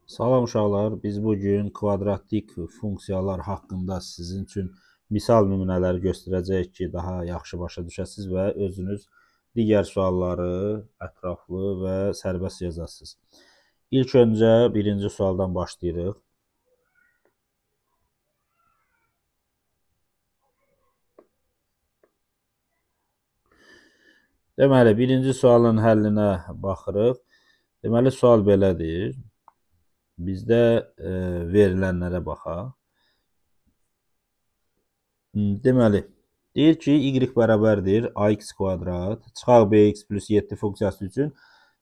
Salam uşaqlar, biz bugün kvadratik funksiyalar haqqında sizin üçün misal nümunələri göstərəcəyik ki, daha yaxşı başa düşəsiniz və özünüz digər sualları ətraflı və sərbəst yazasınız. İlk öncə birinci sualdan başlayırıq. Deməli, birinci sualın həllinə baxırıq. Deməli, sual belədir. Bizdə verilənlərə baxaq. Deməli, deyir ki, y bərabərdir ax kvadrat, çıxaq bx plus 7 funksiyası üçün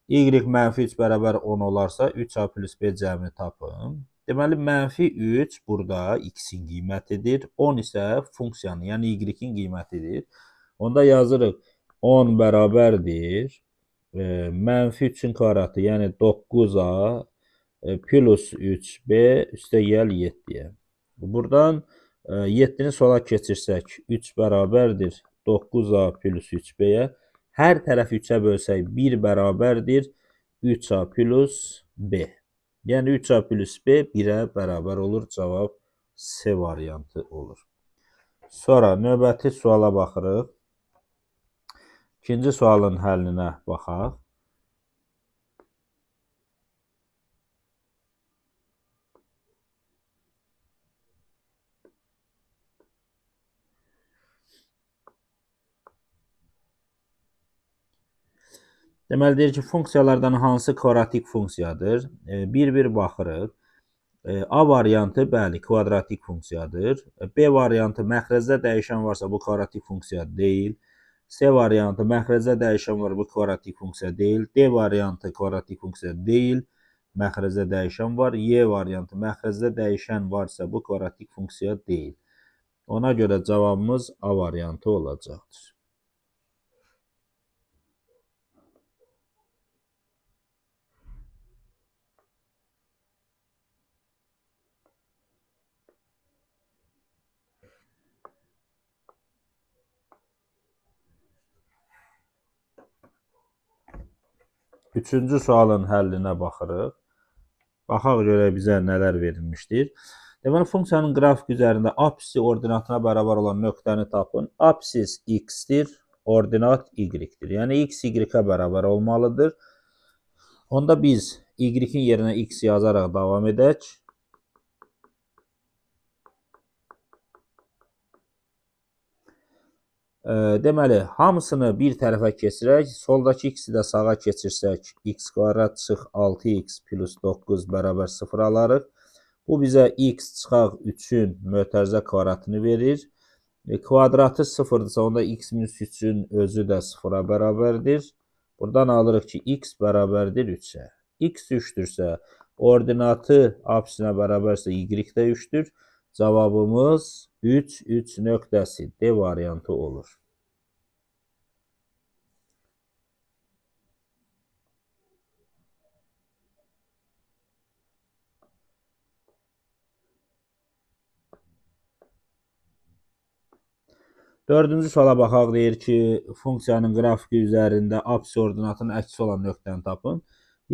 y mənfi 3 bərabər 10 olarsa, 3a plus b cəmini tapın. Deməli, mənfi 3 burada x-in qiymətidir, 10 isə funksiyanın, yəni y-in qiymətidir. Onda yazırıq, 10 bərabərdir, mənfi 3-ün kvadratı, yəni 9a plus 3b üstə gəl 7-yə. Buradan 7-ni sola keçirsək, 3 bərabərdir 9a plus 3b-yə. Hər tərəfi 3-ə bölsək, 1 bərabərdir 3a plus b. Yəni 3a plus b 1-ə bərabər olur. Cavab C variantı olur. Sonra növbəti suala baxırıq. İkinci sualın həllinə baxaq. Deməli, deyir ki, funksiyalardan hansı kvadratik funksiyadır? Bir-bir baxırıq. A variantı, bəli, kvadratik funksiyadır. B variantı, məxrəcdə dəyişən varsa, bu kvadratik funksiya deyil. C variantı, məxrəcdə dəyişən var, bu kvadratik funksiya deyil. D variantı, kvadratik funksiya deyil. Məxrəcdə dəyişən var. Y variantı, məxrəcdə dəyişən varsa, bu kvadratik funksiya deyil. Ona görə cavabımız A variantı olacaqdır. Üçüncü sualın həllinə baxırıq. Baxaq görək bizə nələr verilmişdir. Deməli, funksiyanın qrafik üzərində apsisi ordinatına bərabər olan nöqtəni tapın. Apsis x-dir, ordinat y-dir. Yəni, x y-ə bərabər olmalıdır. Onda biz y-in yerinə x yazaraq davam edək. Deməli, hamısını bir tərəfə keçirək. Soldakı x-i də sağa keçirsək, x kvadrat çıx 6x plus 9 bərabər 0 alarıq. Bu bizə x çıxaq 3-ün mötərizə kvadratını verir. Kvadratı 0-dırsa, onda x minus 3-ün özü də 0-a bərabərdir. Buradan alırıq ki, x bərabərdir 3-ə. X 3-dürsə, ordinatı apsisinə bərabərsə, y də 3-dür. Cavabımız 3, 3 nöqtəsi D variantı olur. Dördüncü suala baxaq, deyir ki, funksiyanın qrafiki üzərində apsis ordinatının əksi olan nöqtəni tapın.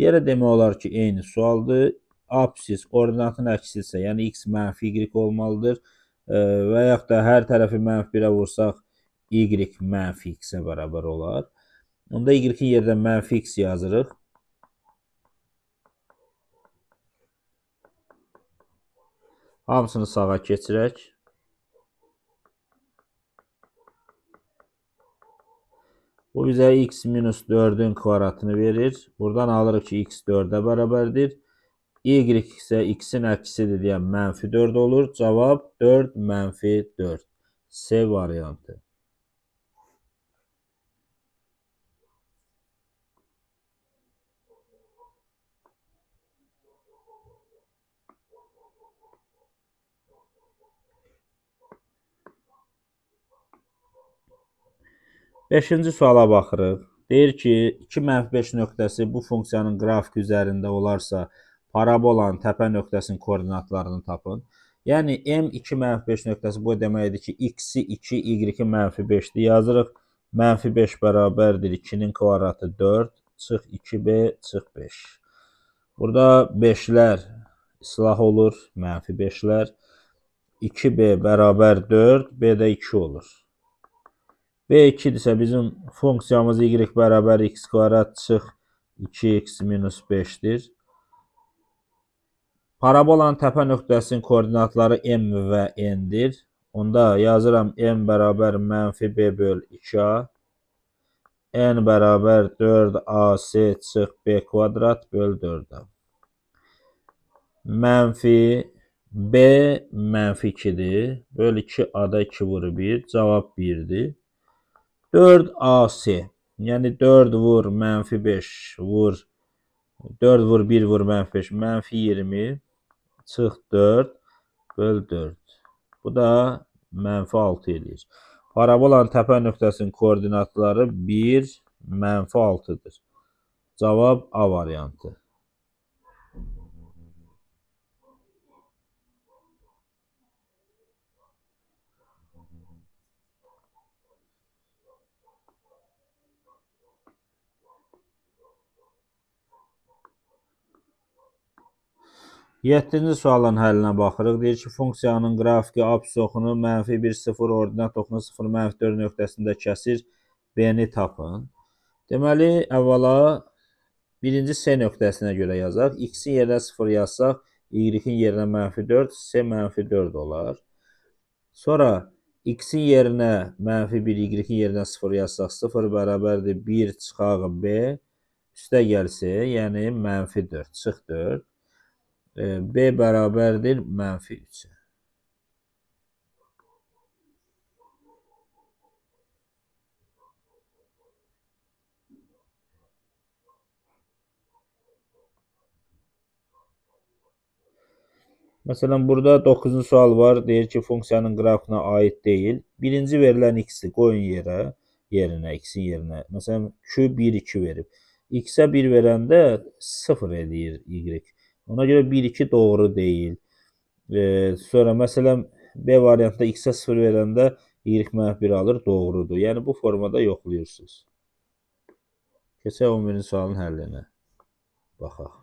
Yerə demək olar ki, eyni sualdır. Apsis ordinatın əksi isə, yəni x mənfi y olmalıdır. Və yaxud da hər tərəfi mənfi 1-ə vursaq, y mənfi x-ə bərabər olar. Onda y-in yerinə mənfi x yazırıq. Hamısını sağa keçirək. Bu bizə x minus 4-ün kvadratını verir. Buradan alırıq ki, x 4-ə bərabərdir. Y isə x-in əksidir deyə mənfi 4 olur. Cavab 4 mənfi 4. C variantı. Beşinci suala baxırıq. Deyir ki, 2 mənfi 5 nöqtəsi bu funksiyanın qrafiki üzərində olarsa, parabolanın təpə nöqtəsinin koordinatlarını tapın. Yəni, M 2 mənfi 5 nöqtəsi bu deməkdir ki, x-i 2, y-i mənfi 5-dir. Yazırıq, mənfi 5 bərabərdir 2-nin kvadratı 4, çıx 2b, çıx 5. Burada 5-lər islah olur, mənfi 5-lər. 2B bərabər 4, B də 2 olur. B 2-dirsə bizim funksiyamız y bərabər x kvadrat çıx 2x minus 5-dir. Parabolanın təpə nöqtəsinin koordinatları m və n-dir. Onda yazıram m bərabər mənfi b böl 2a, n bərabər 4ac çıx b kvadrat böl 4a. Mənfi b mənfi 2-dir. Böl 2 a-da 2 vur 1. Cavab 1-dir. 4ac, yəni 4 vur mənfi 5 vur 4 vur 1 vur mənfi 5, mənfi 20 çıx 4 böl 4. Bu da mənfi 6 eləyir. Parabolanın təpə nöqtəsinin koordinatları 1, mənfi 6-dır. Cavab A variantı. Yeddinci sualın həllinə baxırıq. Deyir ki, funksiyanın qrafiki absis oxunu mənfi 1, 0, ordinat oxunu 0, mənfi 4 nöqtəsində kəsir. B-ni tapın. Deməli, əvvəla birinci C nöqtəsinə görə yazaq. X-in yerinə 0 yazsaq, Y-in yerinə mənfi 4, C mənfi 4 olar. Sonra X-in yerinə mənfi 1, Y-in yerinə 0 yazsaq, 0 bərabərdir 1 çıxaq B, üstə gəlsə, yəni mənfi 4, çıx 4. B bərabərdir mənfi 3-ə. Məsələn, burada 9-cu sual var. Deyir ki, funksiyanın qrafikinə aid deyil. Birinci verilən x-i qoyun yerinə, x-in yerinə. Məsələn, Q 1, 2 verib. X-ə 1 verəndə 0 eləyir Y. Ona görə 1, 2 doğru deyil. Sonra məsələn, B variantında x-ə 0 verəndə y mənfi 1 alır, doğrudur. Yəni, bu formada yoxlayırsınız. Keçək 11-ci sualın həllinə. Baxaq.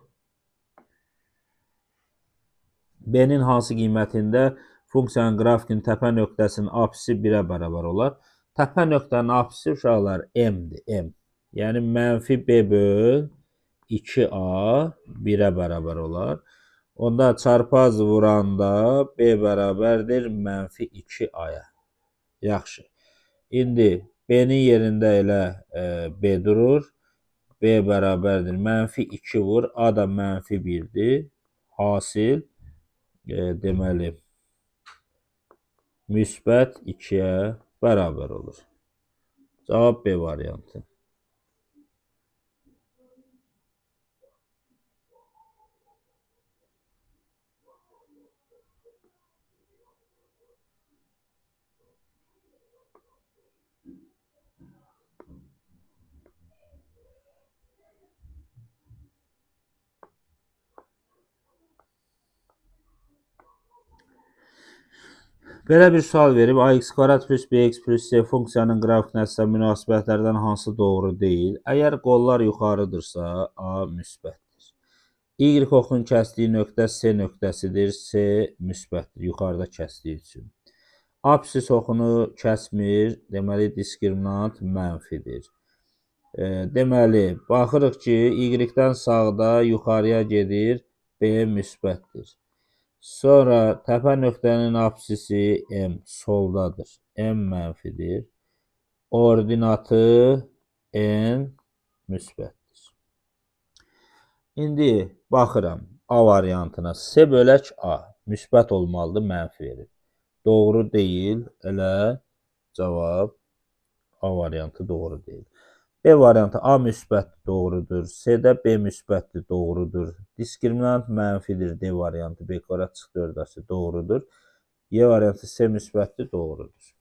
B-nin hansı qiymətində funksiyanın qrafikinin təpə nöqtəsinin apsisi 1-ə bərabər olar? Təpə nöqtənin apsisi uşaqlar m-dir, m. Yəni, mənfi b böl 2a 1-ə bərabər olar. Onda çarpaz vuranda b bərabərdir mənfi 2a-ya. Yaxşı. İndi b-nin yerində elə b durur. B bərabərdir mənfi 2 vur. A da mənfi 1-dir. Hasil deməli müsbət 2-yə bərabər olur. Cavab B variantı. Belə bir sual verib, ax kvadrat plus bx plus c funksiyanın qrafikinə isə münasibətlərdən hansı doğru deyil? Əgər qollar yuxarıdırsa, a müsbətdir. Y oxunun kəsdiyi nöqtə C nöqtəsidir, C müsbətdir, yuxarıda kəsdiyi üçün. Absis oxunu kəsmir, deməli diskriminant mənfidir. Deməli, baxırıq ki, Y-dən sağda yuxarıya gedir, B müsbətdir. Sonra təpə nöqtənin absisi M soldadır. M mənfidir. Ordinatı N müsbətdir. İndi baxıram A variantına. C bölək A müsbət olmalıdır, mənfi verib. Doğru deyil, elə cavab A variantı doğru deyil. B variantı A müsbətdir, doğrudur. C-də B müsbətdir, doğrudur. Diskriminant mənfidir, D variantı B kvadrat çıx 4-əsi doğrudur. Y variantı C müsbətdir, doğrudur.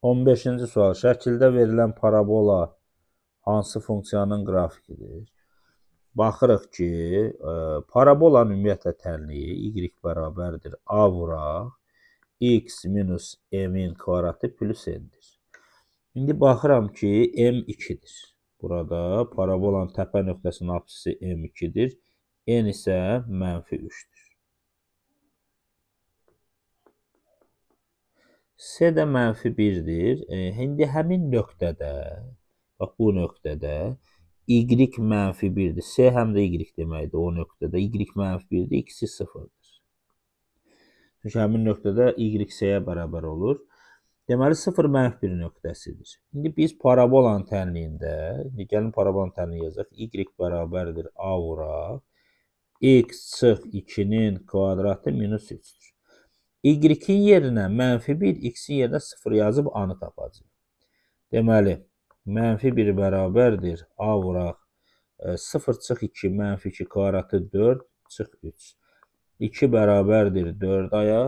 15-ci sual. Şəkildə verilən parabola hansı funksiyanın qrafikidir? Baxırıq ki, parabolanın ümumiyyətlə tənliyi y bərabərdir a vuraq x minus m-in kvadratı plus n-dir. İndi baxıram ki, m 2-dir. Burada parabolanın təpə nöqtəsinin apsisi m2-dir. N isə mənfi 3-dür. C də mənfi 1-dir. İndi həmin nöqtədə, bax bu nöqtədə y mənfi 1-dir. C həm də y deməkdir o nöqtədə. Y mənfi 1-dir, x-i 0-dır. Çünki həmin nöqtədə y c-yə bərabər olur. Deməli, 0 mənfi 1 nöqtəsidir. İndi biz parabolanın tənliyində, indi gəlin parabolanın tənliyi yazaq. Y bərabərdir a vuraq x çıx 2-nin kvadratı minus 3-dür. Y-in yerinə mənfi 1, x-in yerinə 0 yazıb a-nı tapacağıq. Deməli, mənfi 1 bərabərdir a vuraq 0 çıx 2, mənfi 2 kvadratı 4 çıx 3. 2 bərabərdir 4-aya,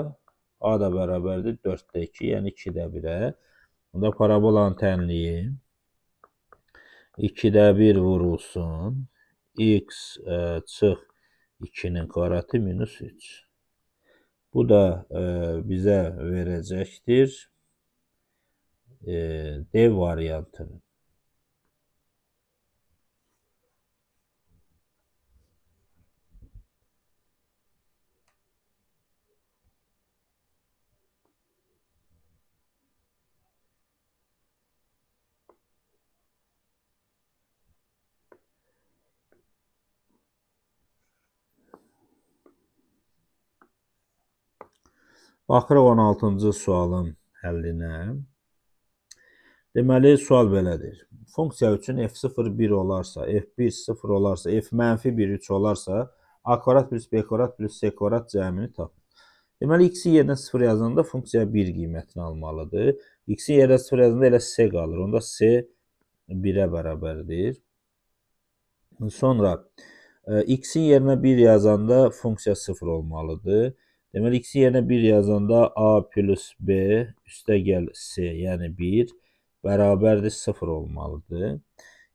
a da bərabərdir 4-də 2, yəni 2-də 1-ə. Bunda parabolanın tənliyi 2-də 1 vurulsun, x çıx 2-nin kvadratı minus 3. Bu da bizə verəcəkdir D variantını. Baxırıq 16-cı sualın həllinə. Deməli, sual belədir. Funksiya üçün f0 1 olarsa, f1 0 olarsa, f mənfi 1 3 olarsa, a kvadrat plus b kvadrat plus c kvadrat cəmini tapın. Deməli, x-in yerinə 0 yazanda funksiya 1 qiymətini almalıdır. X-in yerinə 0 yazanda elə c qalır. Onda c 1-ə bərabərdir. Sonra x-in yerinə 1 yazanda funksiya 0 olmalıdır. Deməli, x-in yerinə 1 yazanda a plus b üstə gəl c, yəni 1 bərabərdir 0 olmalıdır.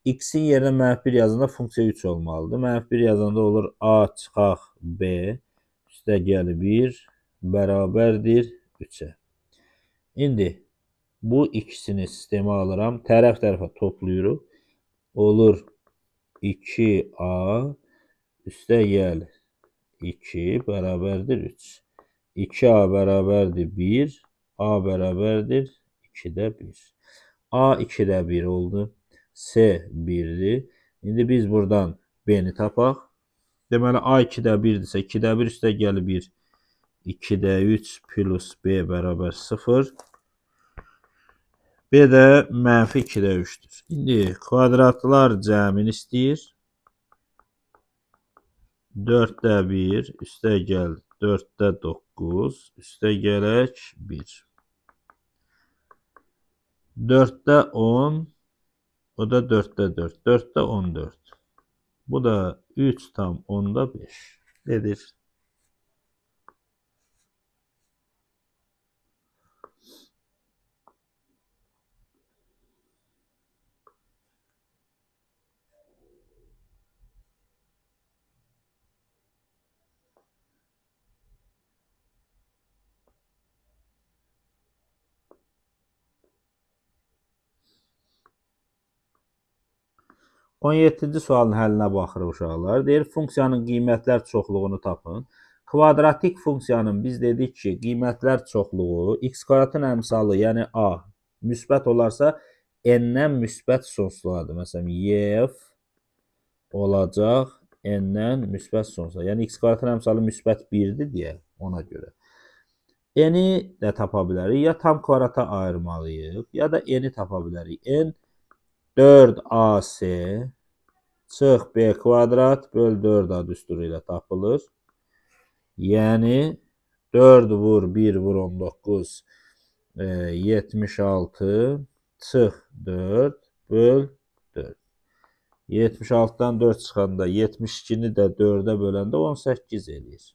X-in yerinə mənfi 1 yazanda funksiya 3 olmalıdır. Mənfi 1 yazanda olur a çıxaq b üstə gəl 1 bərabərdir 3-ə. İndi bu ikisini sistemə alıram. Tərəf tərəfə toplayırıq. Olur 2a üstə gəl 2 bərabərdir 3. 2a bərabərdir 1, a bərabərdir 2-də 1. A 2-də 1 oldu. C 1-dir. İndi biz buradan B-ni tapaq. Deməli, A 2-də 1-dirsə, 2-də 1 üstə gəl 1, 2-də 3 plus B bərabər 0. B də mənfi 2-də 3-dür. İndi kvadratlar cəmini istəyir. 4-də 1, üstə gəl 4-də 9, üstə gələk 1. 4-də 10, o da 4-də 4, 4-də 14. Bu da 3,5 edir. 17-ci sualın həllinə baxırıq uşaqlar. Deyir, funksiyanın qiymətlər çoxluğunu tapın. Kvadratik funksiyanın biz dedik ki, qiymətlər çoxluğu x kvadratın əmsalı, yəni a müsbət olarsa n-dən müsbət sonsluğadır. Məsələn, yf olacaq n-dən müsbət sonsluğa. Yəni x kvadratın əmsalı müsbət 1-dir deyə ona görə. N-i də tapa bilərik. Ya tam kvadrata ayırmalıyıq, ya da n-i tapa bilərik. N 4AC çıx B kvadrat böl 4A düsturu ilə tapılır. Yəni 4 vur 1 vur 19 76 çıx 4 böl 4. 76-dan 4 çıxanda 72-ni də 4-ə böləndə 18 eləyir.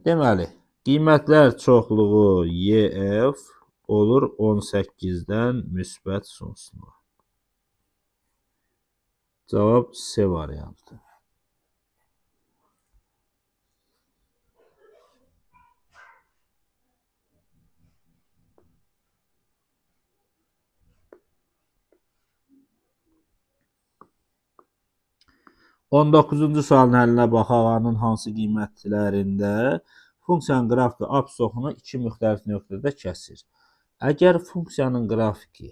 Deməli, qiymətlər çoxluğu YF Olur 18-dən müsbət sonsuzluğa. Cavab C variantı. 19-cu sualın həllinə baxaq. A-nın hansı qiymətlərində funksiyanın qrafiki absis oxunu iki müxtəlif nöqtədə kəsir. Əgər funksiyanın qrafiki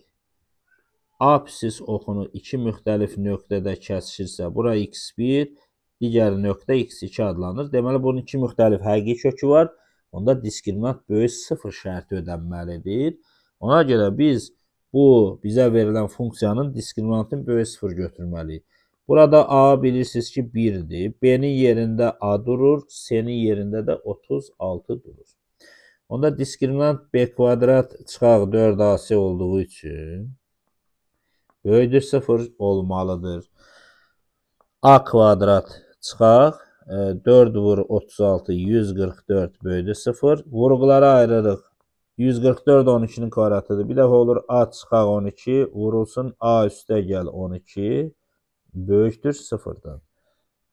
absis oxunu iki müxtəlif nöqtədə kəsişirsə, bura x1, digər nöqtə x2 adlanır. Deməli, bunun iki müxtəlif həqiqi kökü var. Onda diskriminant böyük 0 şərti ödənməlidir. Ona görə biz bu bizə verilən funksiyanın diskriminantını böyük 0 götürməliyik. Burada A bilirsiniz ki 1-dir. B-nin yerində A durur, C-nin yerində də 36 durur. Onda diskriminant B kvadrat çıxaq 4AC olduğu üçün böyükdür 0 olmalıdır. A kvadrat çıxaq 4 vur 36 144 böyükdür 0. Vurğulara ayırırıq. 144 12-nin kvadratıdır. Bir dəfə olur A çıxaq 12 vurulsun A üstə gəl 12 böyükdür 0-dan.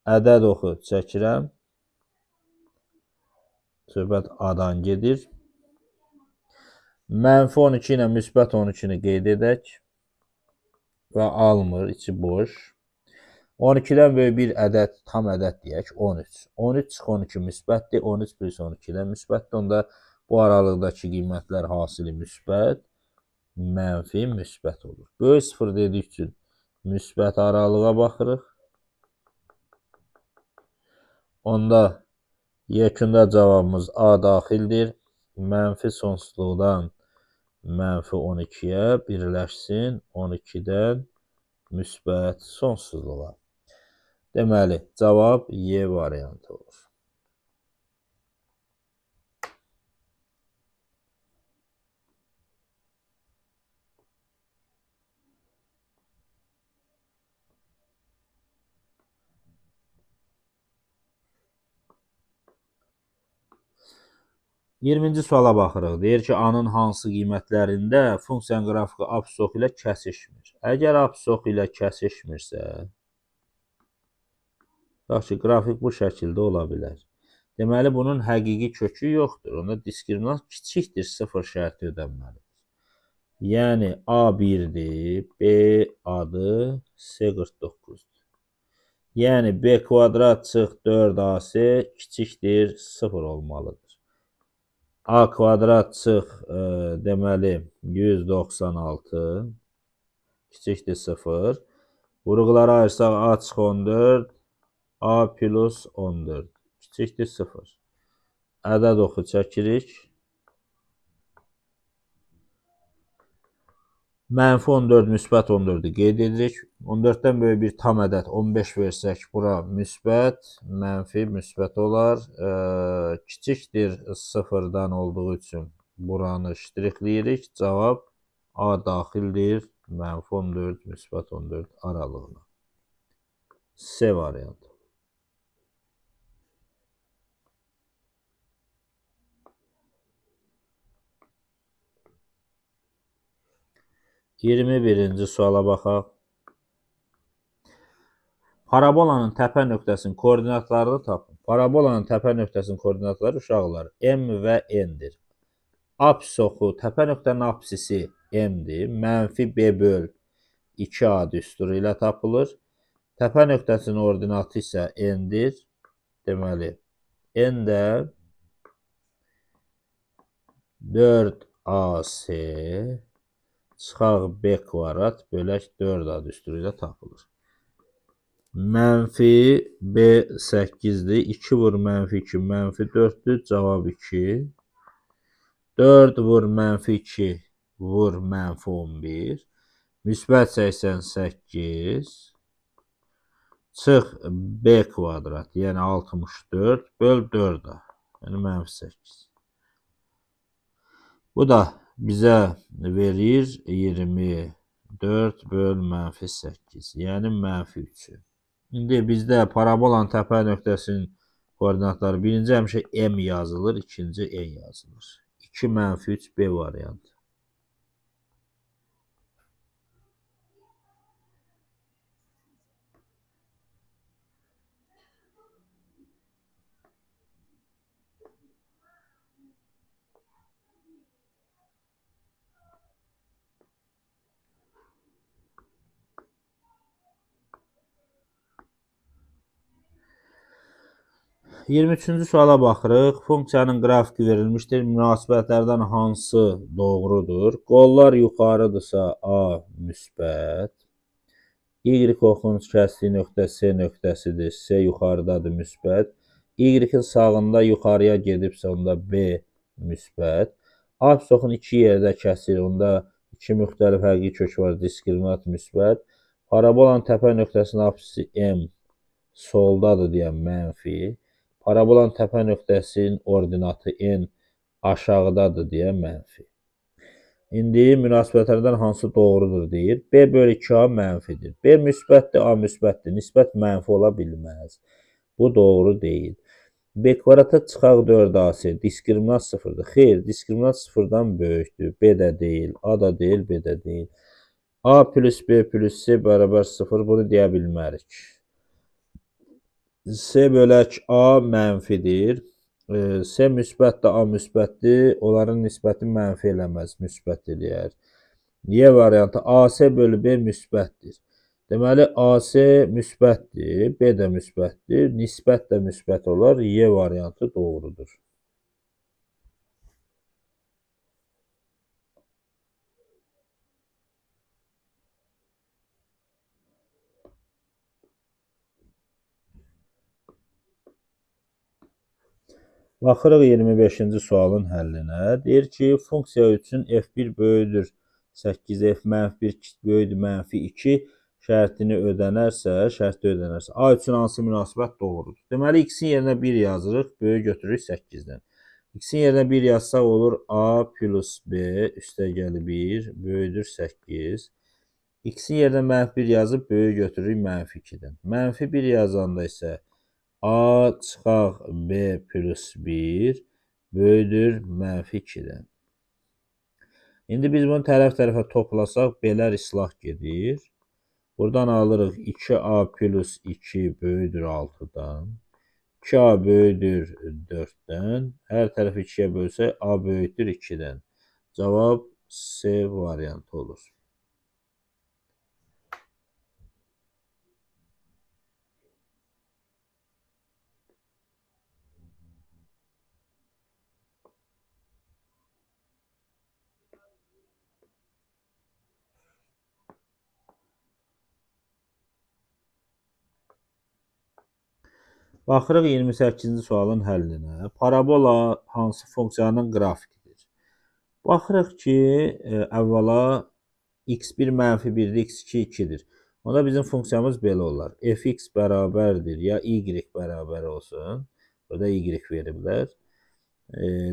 Ədəd oxu çəkirəm. Söhbət A-dan gedir. Mənfi 12 ilə müsbət 12-ni qeyd edək. Və almır, içi boş. 12-dən böyük bir ədəd, tam ədəd deyək, 13. 13 çıx 12 müsbətdir. 13 plus 12-dən müsbətdir. Onda bu aralıqdakı qiymətlər hasili müsbət, mənfi, müsbət olur. Böyük 0 dedik üçün müsbət aralığa baxırıq. Onda yekunda cavabımız A daxildir. Mənfi sonsuzluqdan mənfi 12-yə birləşsin 12-dən müsbət sonsuzluğa. Deməli, cavab Y variantı olur. 20-ci suala baxırıq. Deyir ki, A-nın hansı qiymətlərində funksiyanın qrafiki absis oxu ilə kəsişmir. Əgər absis oxu ilə kəsişmirsə, bax ki, qrafik bu şəkildə ola bilər. Deməli, bunun həqiqi kökü yoxdur. Onda diskriminant kiçikdir 0 şərti ödənməlidir. Yəni, A 1-dir, B A-dır, C 49-dur. Yəni, B kvadrat çıx 4AC kiçikdir 0 olmalıdır. A kvadrat çıx, deməli, 196 kiçikdir 0. Vurğulara ayırsaq A çıx 14, A plus 14 kiçikdir 0. Ədəd oxu çəkirik. Mənfi 14, müsbət 14-ü qeyd edirik. 14-dən böyük bir tam ədəd 15 versək, bura müsbət, mənfi, müsbət olar. Kiçikdir 0-dan olduğu üçün buranı ştrixləyirik. Cavab A daxildir mənfi 14, müsbət 14 aralığına. C variantı. 21-ci suala baxaq. Parabolanın təpə nöqtəsinin koordinatlarını tapın. Parabolanın təpə nöqtəsinin koordinatları uşaqlar M və N-dir. Apsis oxu, təpə nöqtənin apsisi M-dir. Mənfi B böl 2A düsturu ilə tapılır. Təpə nöqtəsinin ordinatı isə N-dir. Deməli, N də 4AC çıxaq B kvadrat bölək 4A düsturu ilə tapılır. Mənfi B 8-dir. 2 vur mənfi 2, mənfi 4-dür. Cavab 2. 4 vur mənfi 2 vur mənfi 11. Müsbət 88. Çıx B kvadrat, yəni 64 böl 4A, yəni mənfi 8. Bu da bizə verir 24 böl mənfi 8, yəni mənfi 3-ü. İndi bizdə parabolanın təpə nöqtəsinin koordinatları birinci həmişə M yazılır, ikinci N yazılır. 2 mənfi 3 B variantı. 23-cü suala baxırıq. Funksiyanın qrafiki verilmişdir. Münasibətlərdən hansı doğrudur? Qollar yuxarıdırsa A müsbət. Y oxunun kəsdiyi nöqtə C nöqtəsidir. C yuxarıdadır, müsbət. Y-in sağında yuxarıya gedibsə onda B müsbət. Abs oxun iki yerdə kəsir. Onda iki müxtəlif həqiqi kök var, diskriminant müsbət. Parabolanın təpə nöqtəsinin apsisi M soldadır deyə mənfi. Parabolanın təpə nöqtəsinin ordinatı N aşağıdadır deyə mənfi. İndi münasibətlərdən hansı doğrudur deyir. B bölü 2A mənfidir. B müsbətdir, A müsbətdir. Nisbət mənfi ola bilməz. Bu doğru deyil. B kvadrata çıxaq 4AC, diskriminant sıfırdır. Xeyr, diskriminant sıfırdan böyükdür. B də deyil, A da deyil, B də deyil. A plus B plus C bərabər 0, bunu deyə bilmərik. C bölək A mənfidir. C müsbətdir, A müsbətdir. Onların nisbəti mənfi eləməz, müsbət eləyər. Y variantı AC bölü B müsbətdir. Deməli, AC müsbətdir, B də müsbətdir, nisbət də müsbət olar. Y variantı doğrudur. Baxırıq 25-ci sualın həllinə. Deyir ki, funksiya üçün f1 böyükdür 8, f mənfi 1 böyükdür mənfi 2 şərtini ödənərsə, şərti ödənərsə, A üçün hansı münasibət doğrudur? Deməli, x-in yerinə 1 yazırıq, böyük götürürük 8-dən. X-in yerinə 1 yazsaq olur A plus B üstə gəlir 1, böyükdür 8. X-in yerinə mənfi 1 yazıb, böyük götürürük mənfi 2-dən. Mənfi 1 yazanda isə A çıxaq B plus 1 böyükdür mənfi 2-dən. İndi biz bunu tərəf-tərəfə toplasaq, belər islah gedir. Buradan alırıq 2A plus 2 böyükdür 6-dan. 2A böyükdür 4-dən. Hər tərəfi 2-yə bölsək, A böyükdür 2-dən. Cavab C variantı olur. Baxırıq 28-ci sualın həllinə. Parabola hansı funksiyanın qrafikidir? Baxırıq ki, əvvəla x1 mənfi 1-dir, x2 2-dir. Onda bizim funksiyamız belə olar. Fx bərabərdir ya y bərabər olsun. Burada y veriblər.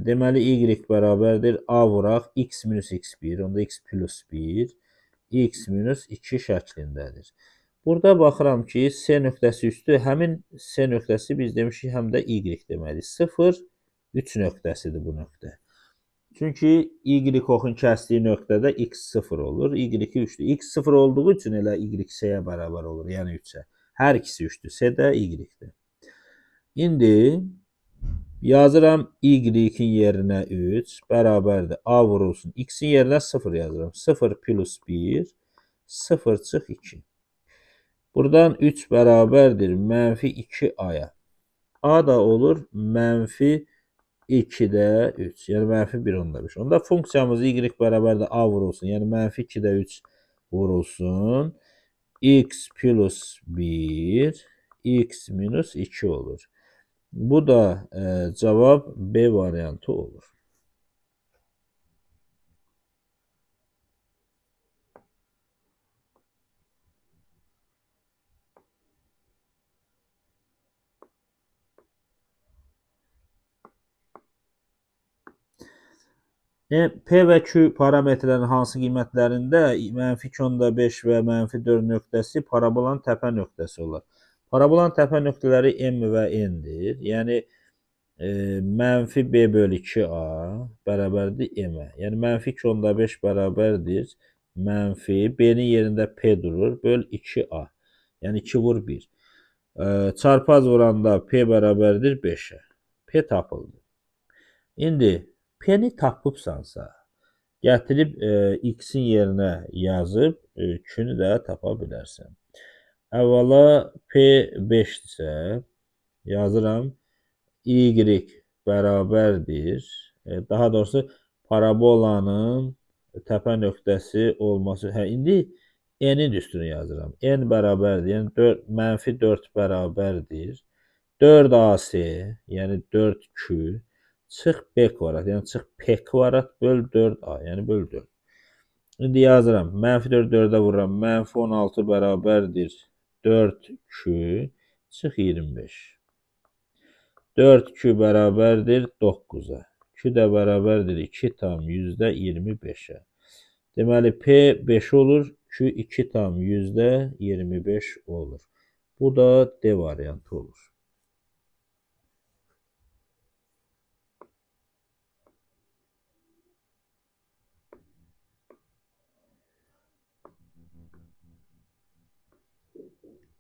Deməli, y bərabərdir a vuraq x minus x1, onda x plus 1, x minus 2 şəklindədir. Burada baxıram ki, C nöqtəsi üstü, həmin C nöqtəsi biz demişik həm də Y deməkdir. 0, 3 nöqtəsidir bu nöqtə. Çünki Y oxun kəsdiyi nöqtədə X 0 olur, Y 3-dür. X 0 olduğu üçün elə Y C-yə bərabər olur, yəni 3-ə. Hər ikisi 3-dür, C də, Y də. İndi yazıram Y-in yerinə 3 bərabərdir. A vurulsun. X-in yerinə 0 yazıram. 0 plus 1, 0 çıx 2. Buradan 3 bərabərdir mənfi 2A-ya. A da olur mənfi 2-də 3, yəni mənfi 1,5. Onda funksiyamız y bərabərdir A vurulsun, yəni mənfi 2-də 3 vurulsun. X plus 1, x minus 2 olur. Bu da cavab B variantı olur. P və Q parametrlərinin hansı qiymətlərində mənfi 2,5 və mənfi 4 nöqtəsi parabolanın təpə nöqtəsi olar. Parabolanın təpə nöqtələri M və N-dir. Yəni, mənfi B bölü 2A bərabərdir M-ə. Yəni, mənfi 2,5 bərabərdir mənfi B-nin yerində P durur, böl 2A. Yəni, 2 vur 1. Çarpaz vuranda P bərabərdir 5-ə. P tapıldı. İndi P-ni tapıbsansa, gətirib X-in yerinə yazıb Q-nü də tapa bilərsən. Əvvəla P 5-dirsə, yazıram Y bərabərdir. Daha doğrusu, parabolanın təpə nöqtəsi olması. Hə, indi N-in üstünü yazıram. N bərabərdir. Yəni, 4, mənfi 4 bərabərdir. 4AC, yəni 4Q, çıx B kvadrat, yəni çıx P kvadrat böl 4A, yəni böl 4. İndi yazıram. Mənfi 4 4-ə vururam. Mənfi 16 bərabərdir 4Q, çıx 25. 4Q bərabərdir 9-a. Q də bərabərdir 2,25-ə. Deməli, P 5 olur, Q 2,25 olur. Bu da D variantı olur.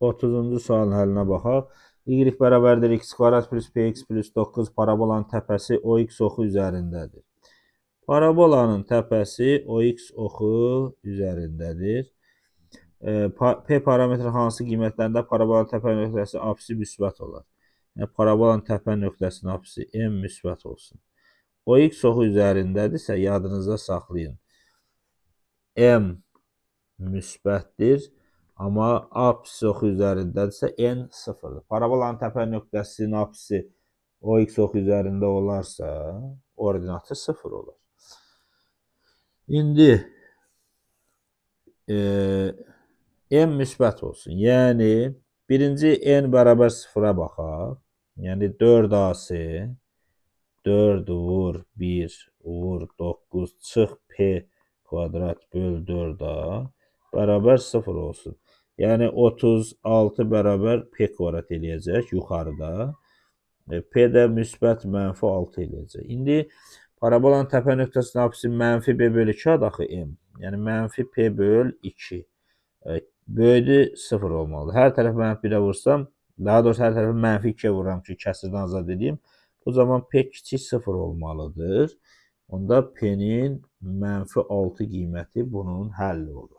Otuzuncu sualın həllinə baxaq. Y bərabərdir x kvadrat plus px plus 9 parabolanın təpəsi OX oxu üzərindədir. Parabolanın təpəsi OX oxu üzərindədir. P parametri hansı qiymətlərində parabolanın təpə nöqtəsi apsi müsbət olar? Yəni, parabolanın təpə nöqtəsinin apsi M müsbət olsun. OX oxu üzərindədirsə, yadınızda saxlayın. M müsbətdir. Amma apsis oxu üzərindədirsə, N sıfırdır. Parabolanın təpə nöqtəsinin apsisi OX oxu üzərində olarsa, ordinatı sıfır olar. İndi M müsbət olsun. Yəni, birinci N bərabər sıfıra baxaq. Yəni, 4AC, 4 vur 1 vur 9 çıx P kvadrat böl 4A bərabər 0 olsun. Yəni, 36 bərabər P kvadrat eləyəcək yuxarıda. P də müsbət mənfi 6 eləyəcək. İndi parabolanın təpə nöqtəsinin apsisi mənfi B böl 2-dir axı M. Yəni, mənfi P böl 2. Böyüdü 0 olmalıdır. Hər tərəf mənfi 1-ə vursam, daha doğrusu hər tərəfi mənfi 2-yə vururam ki, kəsirdən azad edeyim. O zaman P kiçik 0 olmalıdır. Onda P-nin mənfi 6 qiyməti bunun həlli olur.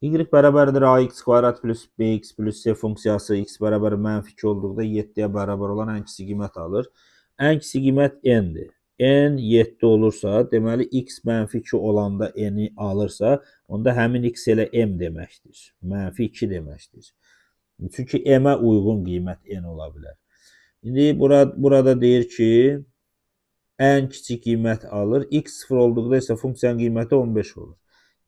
Y bərabərdir ax kvadrat plus bx plus c funksiyası x bərabər mənfi 2 olduqda 7-yə bərabər olan ən kiçik qiymət alır. Ən kiçik qiymət n-dir. N 7 olursa, deməli x mənfi 2 olanda n-i alırsa, onda həmin x elə m deməkdir. Mənfi 2 deməkdir. Çünki m-ə uyğun qiymət n ola bilər. İndi burada deyir ki, ən kiçik qiymət alır. X 0 olduqda isə funksiyanın qiyməti 15 olur.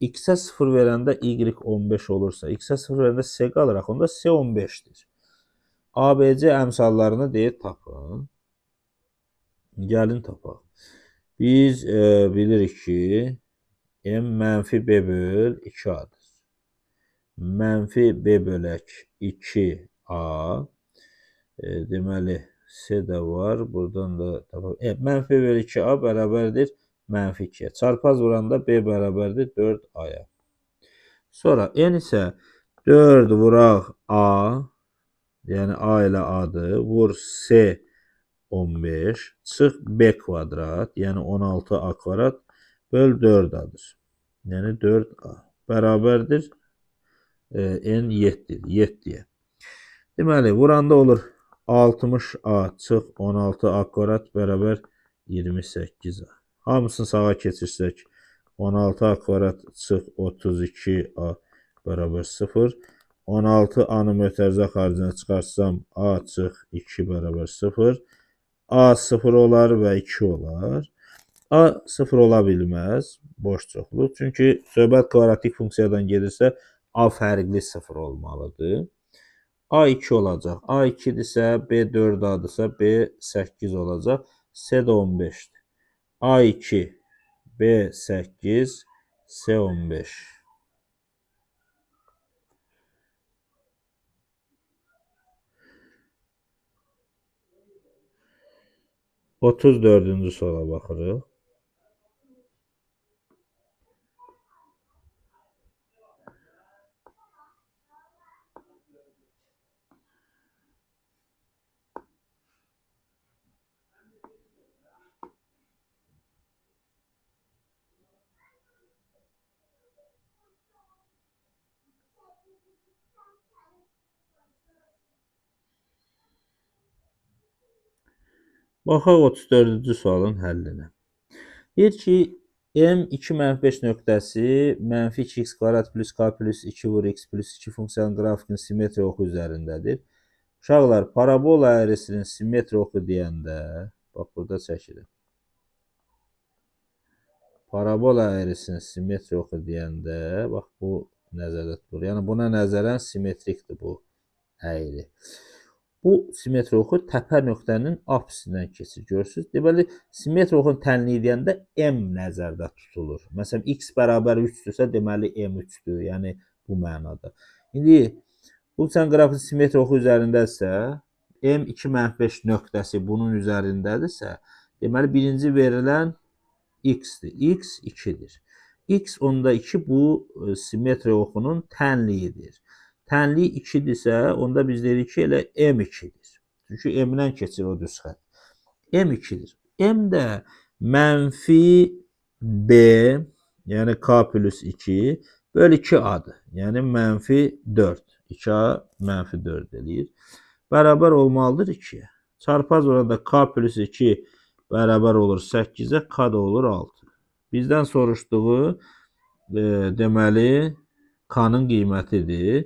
X-ə 0 verəndə Y 15 olursa, X-ə 0 verəndə C qalır. Onda C 15-dir. ABC əmsallarını deyir, tapın. Gəlin tapaq. Biz bilirik ki, M mənfi B böl 2A-dır. Mənfi B bölək 2A. Deməli, C də var. Buradan da tapaq. Mənfi B böl 2A bərabərdir mənfi 2-yə. Çarpaz vuranda B bərabərdir 4A-ya. Sonra N isə 4 vuraq A, yəni A ilə A-dır, vur C 15, çıx B kvadrat, yəni 16A kvadrat, böl 4A-dır. Yəni 4A bərabərdir N 7-dir, 7-yə. Deməli, vuranda olur 60A çıx 16A kvadrat bərabər 28A. Hamısını sağa keçirsək, 16A kvadrat çıx 32A bərabər 0. 16A-nı mötərizə xaricinə çıxarsam, A çıx 2 bərabər 0. A 0 olar və 2 olar. A 0 ola bilməz, boş çoxluq. Çünki söhbət kvadratik funksiyadan gedirsə, A fərqli 0 olmalıdır. A 2 olacaq. A 2-dirsə, B 4A-dırsa, B 8 olacaq. C də 15-dir. A2, B8, C15. 34-cü suala baxırıq. Baxaq 34-cü sualın həllinə. Deyir ki, M 2 mənfi 5 nöqtəsi mənfi 2x kvadrat plus k plus 2 vur x plus 2 funksiyanın qrafikinin simmetri oxu üzərindədir. Uşaqlar, parabola əyrisinin simmetri oxu deyəndə, bax burada çəkirəm. Parabola əyrisinin simmetri oxu deyəndə, bax bu nəzərdə tutulur. Yəni buna nəzərən simmetrikdir bu əyri. Bu simmetri oxu təpə nöqtənin apsindən keçir. Görürsünüz? Deməli, simmetri oxunun tənliyi deyəndə M nəzərdə tutulur. Məsələn, x bərabər 3-dürsə, deməli M 3-dür. Yəni, bu mənada. İndi, funksiyanın qrafiki simmetri oxu üzərindədirsə, M 2 mənfi 5 nöqtəsi bunun üzərindədirsə, deməli, birinci verilən x-dir. X 2-dir. X onda 2 bu simmetri oxunun tənliyidir. Tənliyi 2-dirsə, onda biz dedik ki, elə M2-dir. Çünki M-dən keçir o düz xətt. M2-dir. M də mənfi B, yəni K plus 2, böl 2A-dır. Yəni mənfi 4. 2A mənfi 4 eləyir. Bərabər olmalıdır 2-yə. Çarpaz orada K plus 2 bərabər olur 8-ə, K da olur 6. Bizdən soruşduğu deməli K-nın qiymətidir.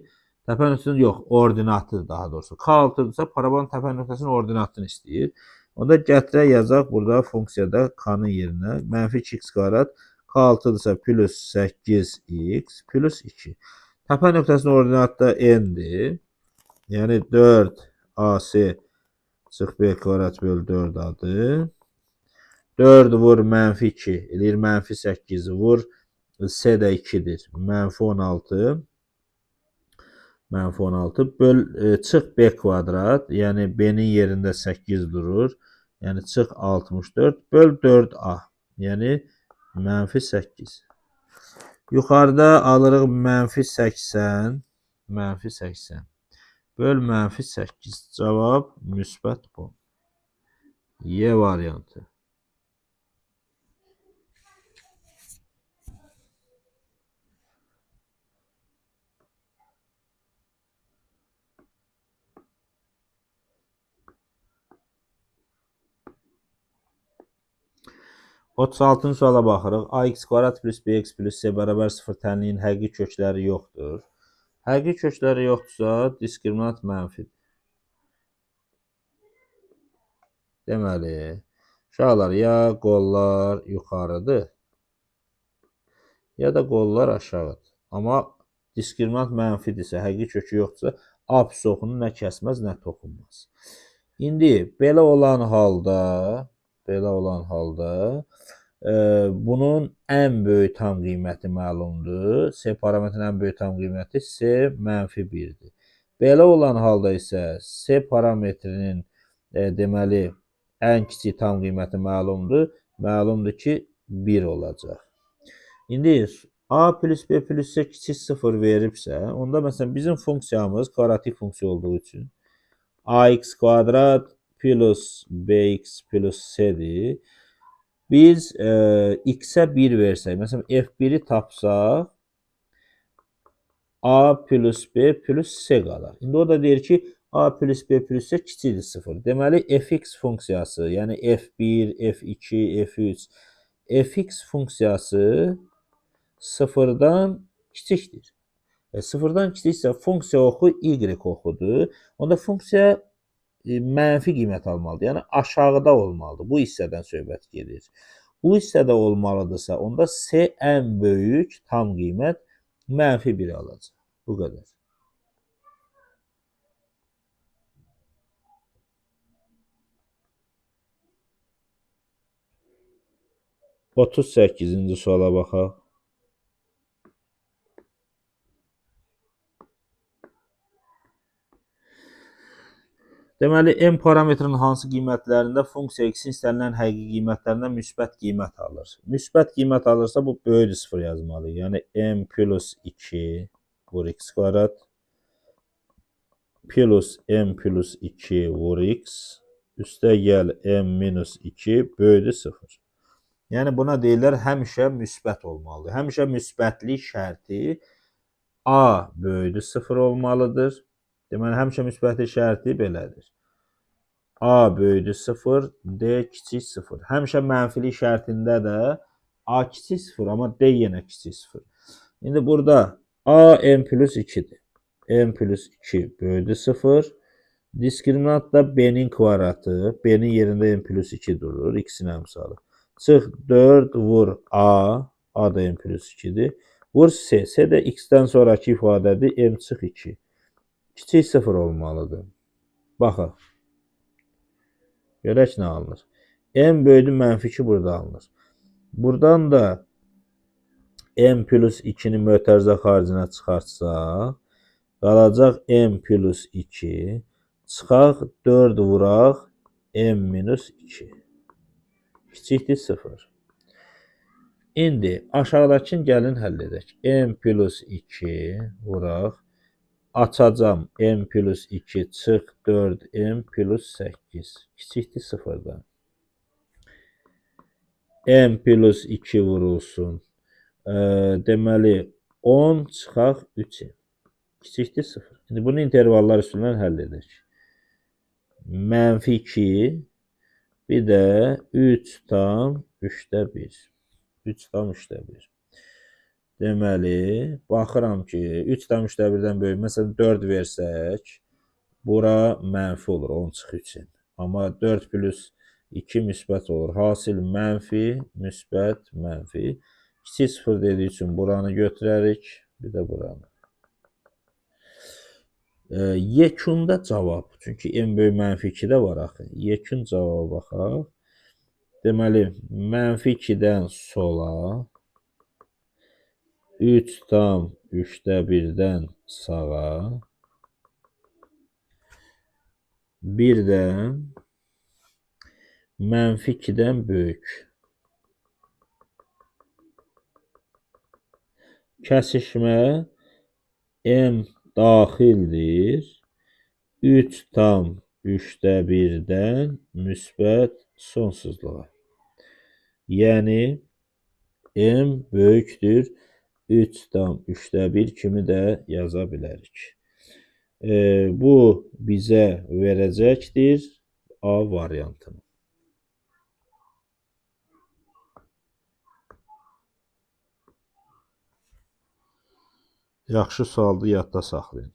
Təpə nöqtəsinin yox, ordinatıdır daha doğrusu. K 6-dırsa parabolun təpə nöqtəsinin ordinatını istəyir. Onda gətirək yazaq burada funksiyada K-nın yerinə mənfi 2x kvadrat K 6-dırsa plus 8x plus 2. Təpə nöqtəsinin ordinatı da n-dir. Yəni 4AC çıx B kvadrat böl 4A-dır. 4 vur mənfi 2 eləyir mənfi 8 vur C də 2-dir. Mənfi 16. Mənfi 16 böl çıx B kvadrat, yəni B-nin yerində 8 durur. Yəni çıx 64 böl 4A, yəni mənfi 8. Yuxarıda alırıq mənfi 80, mənfi 80 böl mənfi 8. Cavab müsbət 10. Y variantı. Otuz altıncı suala baxırıq. AX kvadrat plus BX plus C bərabər 0 tənliyin həqiqi kökləri yoxdur. Həqiqi kökləri yoxdursa, diskriminant mənfidir. Deməli, uşaqlar, ya qollar yuxarıdır, ya da qollar aşağıdır. Amma diskriminant mənfidirsə, həqiqi kökü yoxdursa, apsis oxunu nə kəsməz, nə toxunmaz. İndi belə olan halda, bunun ən böyük tam qiyməti məlumdur. C parametrinin ən böyük tam qiyməti C mənfi 1-dir. Belə olan halda isə C parametrinin deməli ən kiçik tam qiyməti məlumdur. Məlumdur ki, 1 olacaq. İndi A plus B plus C kiçik 0 veribsə, onda məsələn bizim funksiyamız kvadratik funksiya olduğu üçün AX kvadrat plus BX plus C-dir. Biz x-ə 1 versək, məsələn F1-i tapsaq, A plus B plus C qalar. İndi o da deyir ki, A plus B plus C kiçikdir 0. Deməli, fx funksiyası, yəni F1, F2, F3, fx funksiyası sıfırdan kiçikdir. Sıfırdan kiçiksə funksiya oxu y oxudur. Onda funksiya mənfi qiymət almalıdır. Yəni aşağıda olmalıdır. Bu hissədən söhbət gedir. Bu hissədə olmalıdırsa, onda C ən böyük tam qiymət mənfi 1 alacaq. Bu qədər. Otuz səkkizinci suala baxaq. Deməli, m parametrinin hansı qiymətlərində funksiya x-in istənilən həqiqi qiymətlərindən müsbət qiymət alır? Müsbət qiymət alırsa, bu böyükdür 0 yazmalıyıq. Yəni, m plus 2 vur x kvadrat plus m plus 2 vur x üstə gəl m minus 2 böyükdür 0. Yəni, buna deyirlər, həmişə müsbət olmalıdır. Həmişə müsbətlik şərti a böyükdür 0 olmalıdır. Deməli, həmişə müsbətlik şərti belədir. A böyüdür 0, D kiçik 0. Həmişə mənfilik şərtində də A kiçik 0, amma D yenə kiçik 0. İndi burada A M plus 2-dir. M plus 2 böyüdür 0. Diskriminant da B-nin kvadratı. B-nin yerində M plus 2 durur. X-in əmsalı. Çıx 4 vur A. A da M plus 2-dir. Vur C. C də X-dən sonraki ifadədir. M çıx 2. Kiçik 0 olmalıdır. Baxaq. Görək nə alınır. M böyüdü mənfi 2 burada alınır. Buradan da M plus 2-ni mötərizə xaricinə çıxartsaq, qalacaq M plus 2. Çıxaq 4 vuraq M minus 2. Kiçikdir 0. İndi aşağıdakını gəlin həll edək. M plus 2 vuraq. Açacam M plus 2 çıx 4M plus 8. Kiçikdir 0-dan. M plus 2 vurulsun. Deməli 10 çıxaq 3M. Kiçikdir 0. İndi bunu intervallar üstündən həll edək. Mənfi 2 bir də 3,3-də 1. 3,3-də 1. Deməli, baxıram ki, 3,3-də 1-dən böyük. Məsələn, 4 versək, bura mənfi olur, 10 çıx 3-ün. Amma 4 plus 2 müsbət olur. Hasil mənfi, müsbət, mənfi. Kiçik 0 dediyi üçün buranı götürərik, bir də buranı. Yekunda cavab. Çünki M böyük mənfi 2 də var axı. Yekun cavaba baxaq. Deməli, mənfi 2-dən sola, 3,3-də 1-dən sağa, 1-dən mənfi 2-dən böyük. Kəsişmə M daxildir. 3,3-də 1-dən müsbət sonsuzluğa. Yəni, M böyükdür 3,3-də 1 kimi də yaza bilərik. Bu bizə verəcəkdir A variantını. Yaxşı sualdır, yadda saxlayın.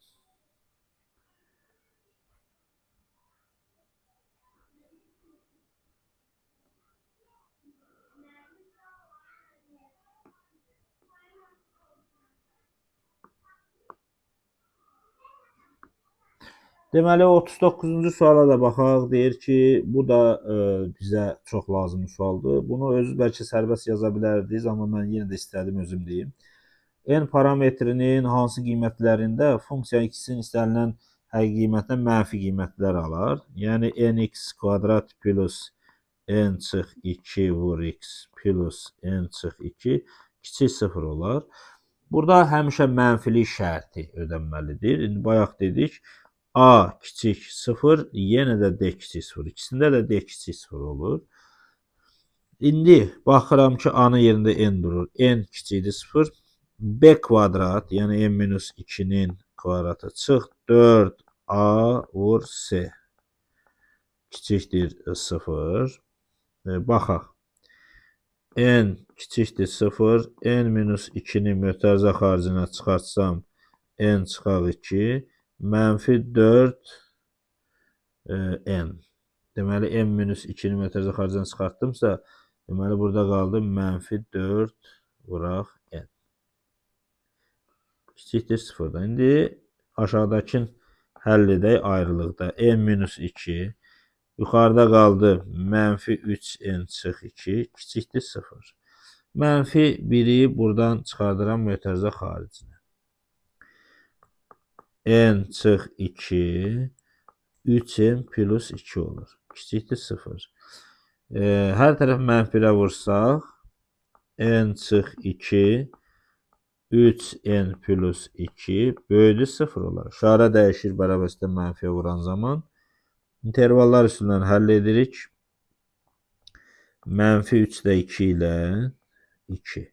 Deməli, 39-cu suala da baxaq. Deyir ki, bu da bizə çox lazımlı sualdır. Bunu özünüz bəlkə sərbəst yaza bilərdiniz, amma mən yenə də istədim özüm deyim. N parametrinin hansı qiymətlərində funksiya x-in istənilən həqiqi qiymətinə mənfi qiymətlər alar. Yəni, nx kvadrat plus n çıx 2 vur x plus n çıx 2 kiçik 0 olar. Burada həmişə mənfilik şərti ödənməlidir. İndi bayaq dedik, A kiçik 0, yenə də D kiçik 0. İkisində də D kiçik 0 olur. İndi baxıram ki, A-nın yerində N durur. N kiçikdir 0. B kvadrat, yəni N minus 2-nin kvadratı çıx 4A vur C kiçikdir 0. Baxaq. N kiçikdir 0. N minus 2-ni mötərizə xaricinə çıxartsam, N çıxaq 2. Mənfi 4 N. Deməli, N minus 2-ni mötərizə xaricdən çıxartdımsa, deməli, burada qaldı mənfi 4 vuraq N. Kiçikdir 0-dan. İndi aşağıdakını həll edək ayrılıqda. N minus 2. Yuxarıda qaldı mənfi 3N çıx 2. Kiçikdir 0. Mənfi 1-i buradan çıxardıram mötərizə xaricinə. N çıx 2, 3N plus 2 olur. Kiçikdir 0. Hər tərəf mənfi 1-ə vursaq, N çıx 2, 3N plus 2 böyüdür 0 olar. İşarə dəyişir bərabərlikdə mənfiyə vuran zaman. İntervallar üstündən həll edirik. Mənfi 3 də 2 ilə 2.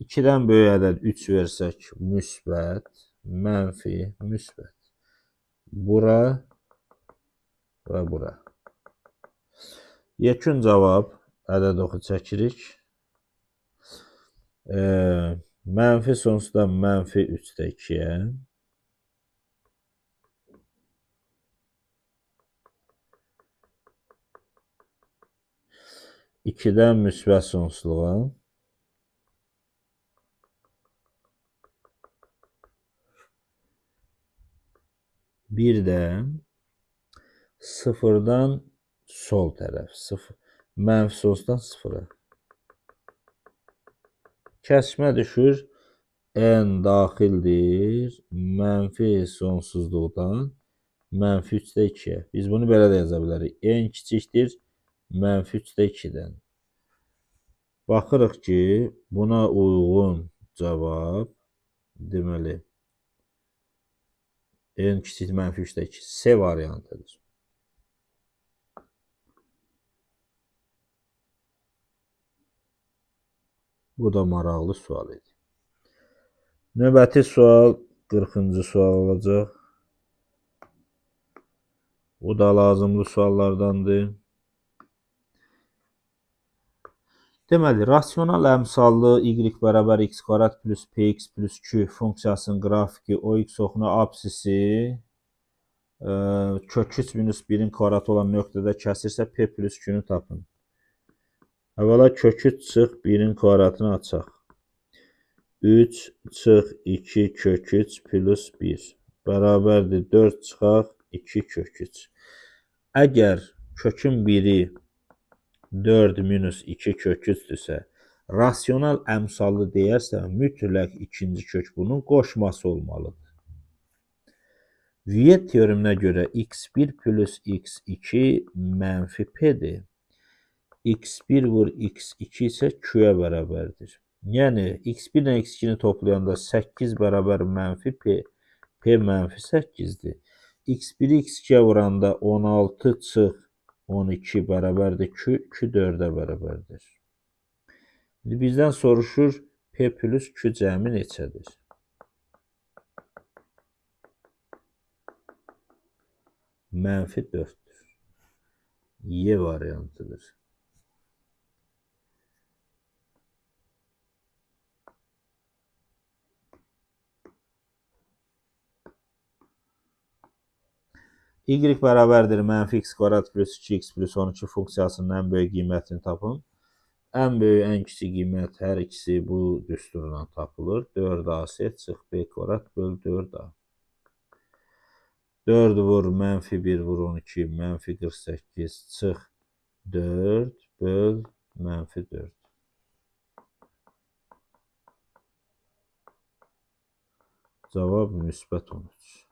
2-dən böyük ədəd 3 versək müsbət, mənfi, müsbət. Bura və bura. Yekun cavab ədəd oxu çəkirik. Mənfi sonsuzdan mənfi 3-də 2-yə. 2-dən müsbət sonsuzluğa. Bir də 0-dan sol tərəf, 0, mənfi sonsuzdan 0-a. Kəsişmə düşür, n daxildir mənfi sonsuzluqdan mənfi 3-də 2-yə. Biz bunu belə də yaza bilərik. N kiçikdir mənfi 3-də 2-dən. Baxırıq ki, buna uyğun cavab, deməli, n kiçikdir mənfi 3-də 2, C variantıdır. Bu da maraqlı sual idi. Növbəti sual 40-cı sual olacaq. Bu da lazımlı suallardandır. Deməli, rasional əmsallı y bərabər x kvadrat plus px plus q funksiyasının qrafiki OX oxuna absisi kök 3 minus 1-in kvadratı olan nöqtədə kəsirsə p plus q-nü tapın. Əvvəla kök 3 çıx 1-in kvadratını açaq. 3 çıx 2 kök 3 plus 1 bərabərdir 4 çıxaq 2 kök 3. Əgər kökün biri 4 minus 2 kök 3-dürsə, rasional əmsallı deyərsə, mütləq ikinci kök bunun qoşması olmalıdır. Viet teoreminə görə x1 plus x2 mənfi p-dir. X1 vur x2 isə q-yə bərabərdir. Yəni, x1 ilə x2-ni toplayanda 8 bərabər mənfi p, p mənfi 8-dir. X1-i x2-yə vuranda 16 çıx 12 bərabərdir q, q 4-ə bərabərdir. İndi bizdən soruşur p plus q cəmi neçədir? Mənfi 4-dür. Y variantıdır. Y bərabərdir mənfi x kvadrat plus 2x plus 12 funksiyasının ən böyük qiymətini tapın. Ən böyük, ən kiçik qiymət hər ikisi bu düsturla tapılır. 4ac çıx b kvadrat böl 4a. 4 vur mənfi 1 vur 12 mənfi 48 çıx 4 böl mənfi 4. Cavab müsbət 13.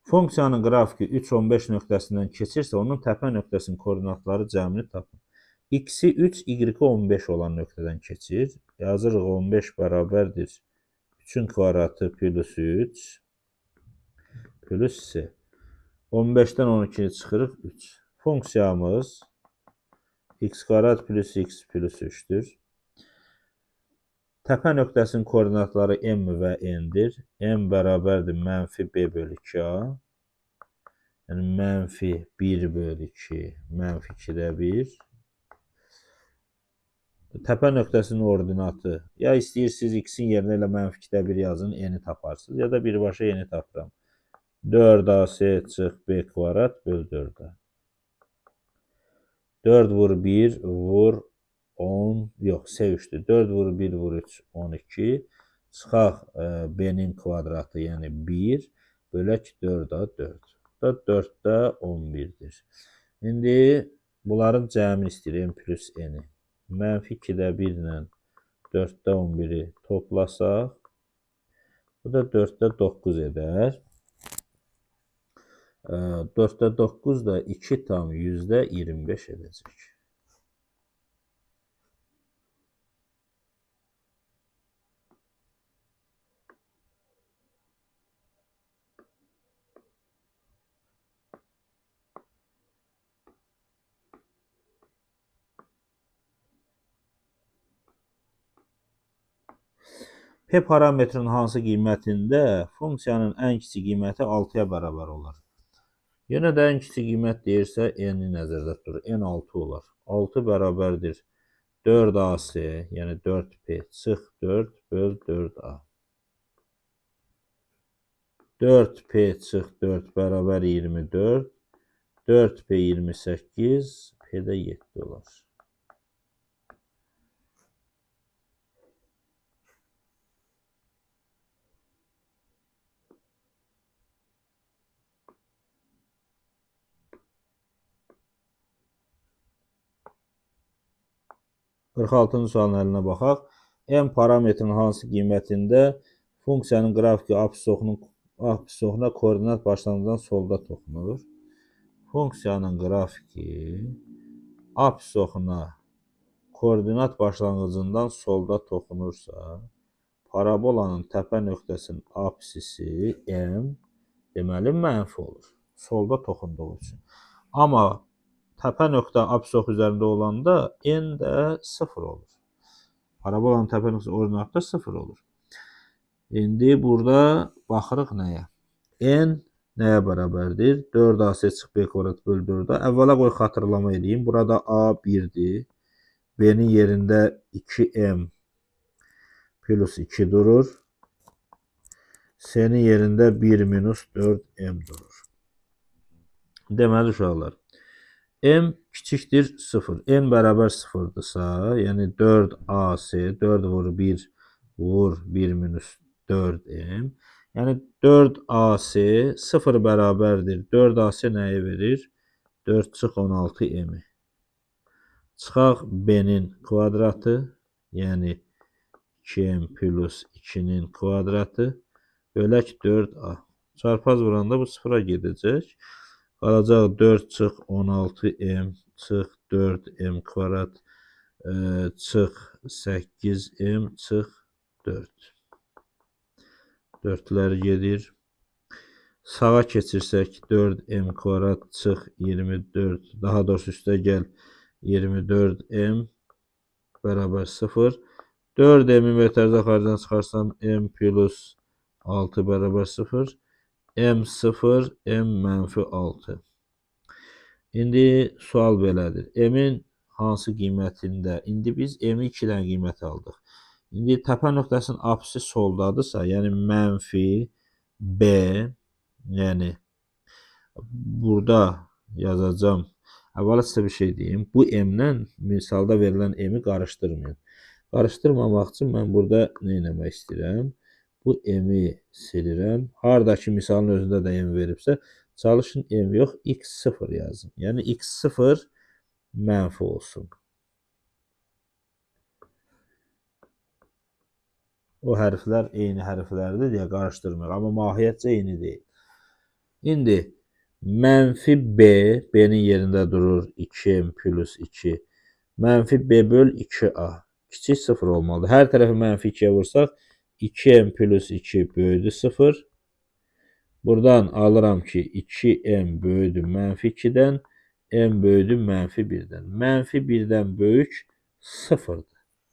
Funksiyanın qrafiki 3,15 nöqtəsindən keçirsə, onun təpə nöqtəsinin koordinatları cəmini tapın. X-i 3, Y-i 15 olan nöqtədən keçir. Yazırıq 15 bərabərdir 3-ün kvadratı plus 3 plus C. 15-dən 12-ni çıxırıq 3. Funksiyamız x kvadrat plus x plus 3-dür. Təpə nöqtəsinin koordinatları m və n-dir. M bərabərdir mənfi b bölü 2a. Yəni, mənfi 1 bölü 2, mənfi 2-də 1. Təpə nöqtəsinin ordinatı. Ya istəyirsiniz x-in yerinə elə mənfi 2-də 1 yazın, n-i taparsınız. Ya da birbaşa n-i tapıram. 4ac çıx b kvadrat böl 4a. 4 vur 1 vur 10, yox, C3-dür. 4 vur 1 vur 3, 12. Çıxaq B-nin kvadratı, yəni 1, bölək 4-a 4. Da 4-də 11-dir. İndi bunların cəmini istəyir, M plus N-i. Mənfi 2-də 1 ilə 4-də 11-i toplasaq, bu da 4-də 9 edər. 4-də 9 da 2,25 edəcək. P parametrinin hansı qiymətində funksiyanın ən kiçik qiyməti 6-ya bərabər olar? Yenə də ən kiçik qiymət deyirsə, n-i nəzərdə tutur. N 6 olar. 6 bərabərdir 4AC, yəni 4P çıx 4 böl 4A. 4P çıx 4 bərabər 24. 4P 28, P də 7 olar. 46-cı sualın əllinə baxaq. M parametrinin hansı qiymətində funksiyanın qrafiki apsis oxuna koordinat başlanğıcından solda toxunur? Funksiyanın qrafiki apsis oxuna koordinat başlanğıcından solda toxunursa, parabolanın təpə nöqtəsinin apsisi M deməli mənfi olur. Solda toxunduğu üçün. Amma təpə nöqtə apsis oxu üzərində olanda n də 0 olur. Parabolanın təpə nöqtəsi ordinatda 0 olur. İndi burada baxırıq nəyə? N nəyə bərabərdir? 4AC çıx B kvadrat böl 4A. Əvvəla qoy xatırlama eləyim. Burada A 1-dir. B-nin yerində 2M plus 2 durur. C-nin yerində 1 minus 4M durur. Deməli uşaqlar, M kiçikdir 0. M bərabər 0-dırsa, yəni 4AC, 4 vur 1 vur 1 minus 4M. Yəni 4AC 0 bərabərdir. 4AC nəyi verir? 4 çıx 16 M-i. Çıxaq B-nin kvadratı, yəni 2M plus 2-nin kvadratı bölək 4A. Çarpaz vuranda bu sıfıra gedəcək. Qalacaq 4 çıx 16M çıx 4M kvadrat çıx 8M çıx 4. 4-lər gedir. Sağa keçirsək 4M kvadrat çıx 24, daha doğrusu üstə gəl 24M bərabər 0. 4M-i mötərizə xaricdən çıxarsam M plus 6 bərabər 0. M 0, M mənfi 6. İndi sual belədir. M-in hansı qiymətində? İndi biz M-i 2 dənə qiymət aldıq. İndi təpə nöqtəsinin apsisi soldadırsa, yəni mənfi B, yəni burada yazacağam. Əvvəla sizə bir şey deyim. Bu M-lə misalda verilən M-i qarışdırmayın. Qarışdırmamaq üçün mən burada nə etmək istəyirəm? Bu M-i silirəm. Haradakı misalın özündə də M veribsə, çalışın M yox, x0 yazın. Yəni x0 mənfi olsun. O hərflər eyni hərflərdir deyə qarışdırmır. Amma mahiyyətcə eyni deyil. İndi mənfi B, B-nin yerində durur 2M plus 2. Mənfi B böl 2A. Kiçik 0 olmalıdır. Hər tərəfi mənfi 2-yə vursaq, 2M plus 2 böyüdü 0. Buradan alıram ki, 2M böyüdü mənfi 2-dən, M böyüdü mənfi 1-dən. Mənfi 1-dən böyük 0-dır.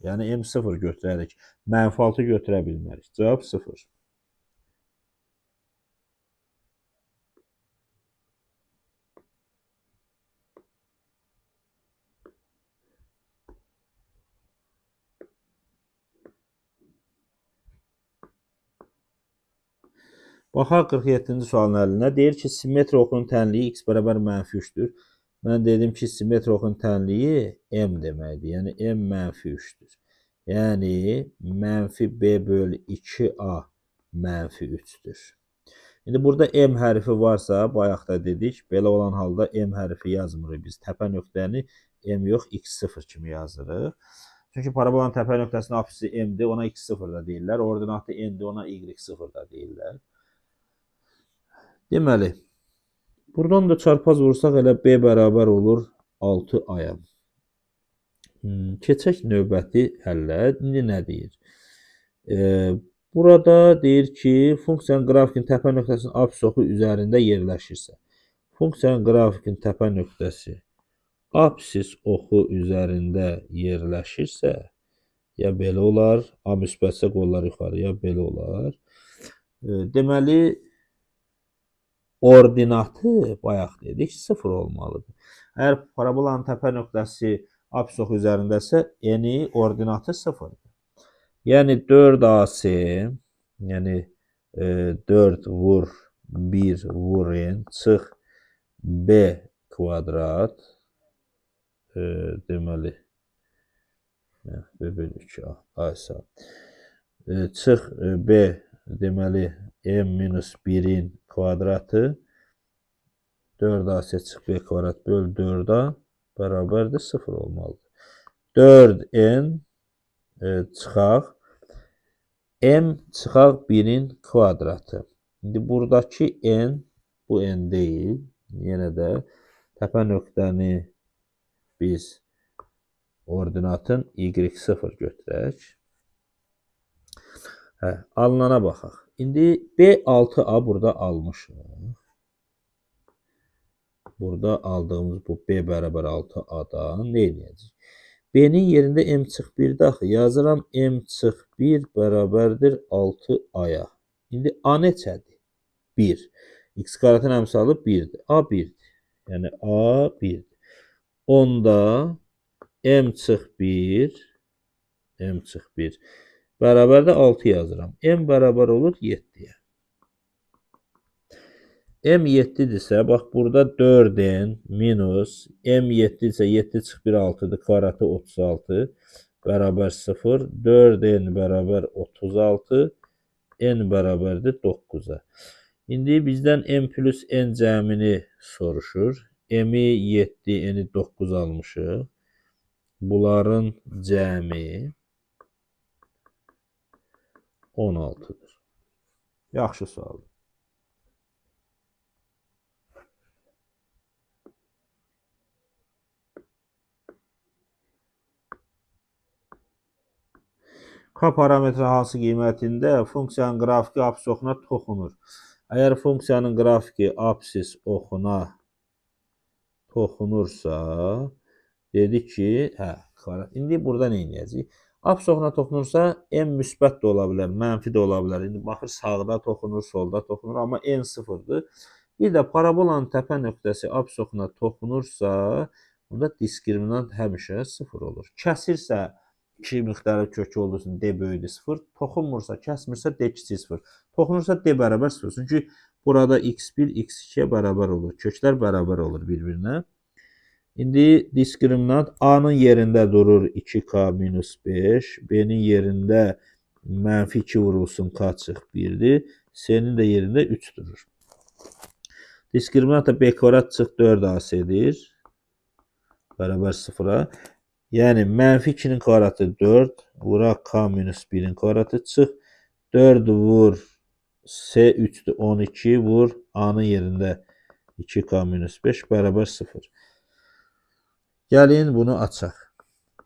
Yəni M 0 götürərik. Mənfi 6 götürə bilmərik. Cavab 0. Baxaq 47-ci sualın əllinə. Deyir ki, simmetri oxunun tənliyi x bərabər mənfi 3-dür. Mən dedim ki, simmetri oxunun tənliyi m deməkdir. Yəni m mənfi 3-dür. Yəni mənfi b bölü 2a mənfi 3-dür. İndi burada m hərfi varsa, bayaq da dedik, belə olan halda m hərfi yazmırıq biz. Təpə nöqtəni m yox, x0 kimi yazırıq. Çünki parabolanın təpə nöqtəsinin apsisi m-dir, ona x0 da deyirlər. Ordinatı n-dir, ona y0 da deyirlər. Deməli, buradan da çarpaz vursaq elə B bərabər olur 6A-ya. Keçək növbəti həllə. İndi nə deyir? Burada deyir ki, funksiyanın qrafikin təpə nöqtəsinin apsis oxu üzərində yerləşirsə, funksiyanın qrafikin təpə nöqtəsi apsis oxu üzərində yerləşirsə, Ya belə olar, A müsbətsə qollar yuxarı, ya belə olar. Deməli, ordinatı, bayaq dedik, 0 olmalıdır. Əgər parabolanın təpə nöqtəsi apsis oxu üzərindəsə, eni ordinatı 0-dır. Yəni 4AC, yəni 4 vur 1 vur n, çıx b kvadrat, deməli, b bölü 2a, a isə, çıx b, deməli, m minus 1-in kvadratı 4AC çıx b kvadrat böl 4A bərabərdir 0 olmalıdır. 4n çıxaq, m çıxaq 1-in kvadratı. İndi buradakı n, bu n deyil. Yenə də təpə nöqtəni biz ordinatın y0 götürək. Hə, alınana baxaq. İndi B6A burada almışıq. Burada aldığımız bu B bərabər 6A-dan nə eləyəcək? B-nin yerində M çıx 1-dir axı. Yazıram M çıx 1 bərabərdir 6A-ya. İndi A neçədir? 1. X kvadratın əmsalı 1-dir. A 1-dir. Yəni A 1-dir. Onda M çıx 1, M çıx 1 bərabər də 6 yazıram. M bərabər olur 7-yə. M 7-dirsə, bax burada 4N minus M 7-dirsə 7 çıx 1 6-dır, kvadratı 36 bərabər 0. 4N bərabər 36, N bərabərdir 9-a. İndi bizdən M plus N cəmini soruşur. M-i 7, N-i 9 almışıq. Bunların cəmi 16-dır. Yaxşı sualdır. K parametri hansı qiymətində funksiyanın qrafiki apsis oxuna toxunur? Əgər funksiyanın qrafiki apsis oxuna toxunursa, dedik ki, hə, indi burada nə edəcəyik? Apsis oxuna toxunursa, M müsbət də ola bilər, mənfi də ola bilər. İndi baxır, sağda toxunur, solda toxunur, amma N sıfırdır. Bir də parabolanın təpə nöqtəsi apsis oxuna toxunursa, bunda diskriminant həmişə sıfır olur. Kəsirsə, iki müxtəlif kökü olduğu üçün D böyükdür 0. Toxunmursa, kəsmirsə D kiçik 0. Toxunursa D bərabər 0. Çünki burada x1, x2-yə bərabər olur. Köklər bərabər olur bir-birinə. İndi diskriminant A-nın yerində durur 2K minus 5. B-nin yerində mənfi 2 vurulsun K çıx 1-dir. C-nin də yerində 3 durur. Diskriminant da B kvadrat çıx 4AC-dir. Bərabər 0-a. Yəni, mənfi 2-nin kvadratı 4, vuraq K minus 1-in kvadratı çıx. 4 vur C 3-dür, 12 vur A-nın yerində 2K minus 5 bərabər 0. Gəlin bunu açaq.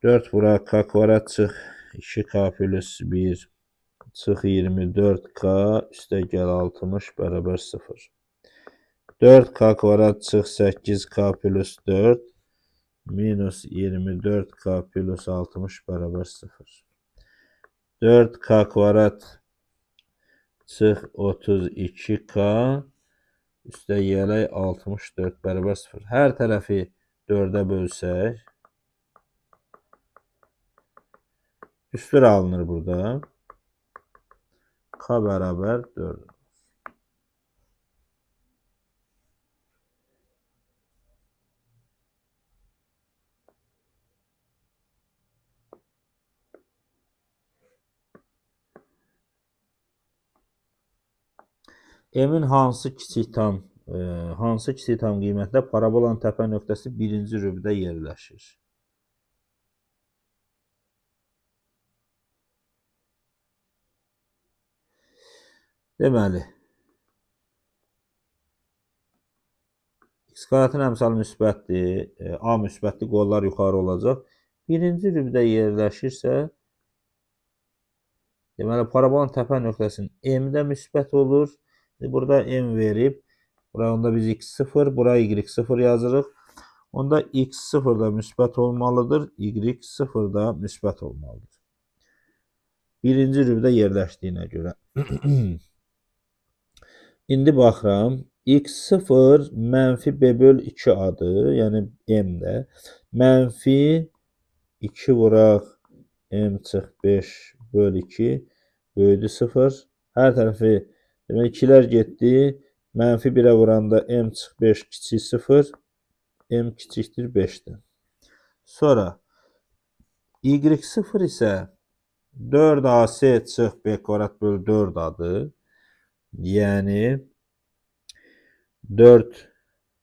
4 vuraq K kvadrat çıx, 2K plus 1 çıx 24K üstə gəl 60 bərabər 0. 4K kvadrat çıx 8K plus 4 minus 24K plus 60 bərabər 0. 4K kvadrat çıx 32K üstə gələk 64 bərabər 0. Hər tərəfi 4-ə bölsək, üstür alınır burada. K bərabər 4. M-in hansı kiçik tam hansı kiçik tam qiymətdə parabolanın təpə nöqtəsi birinci rübdə yerləşir? Deməli, x kvadratın əmsalı müsbətdir, A müsbətdir, qollar yuxarı olacaq. Birinci rübdə yerləşirsə, deməli, parabolanın təpə nöqtəsinin M-də müsbət olur. Burada M verib, bura onda biz x0, bura y0 yazırıq. Onda x0 da müsbət olmalıdır, y0 da müsbət olmalıdır. Birinci rübdə yerləşdiyinə görə. İndi baxıram. X0 mənfi B böl 2 adır. Yəni M-də. Mənfi 2 vuraq M çıx 5 böl 2 böyüdü 0. Hər tərəfi demək 2-lər getdi. Mənfi 1-ə vuranda M çıx 5 kiçik 0. M kiçikdir 5-dən. Sonra Y0 isə 4AC çıx B kvadrat böl 4 adır. Yəni 4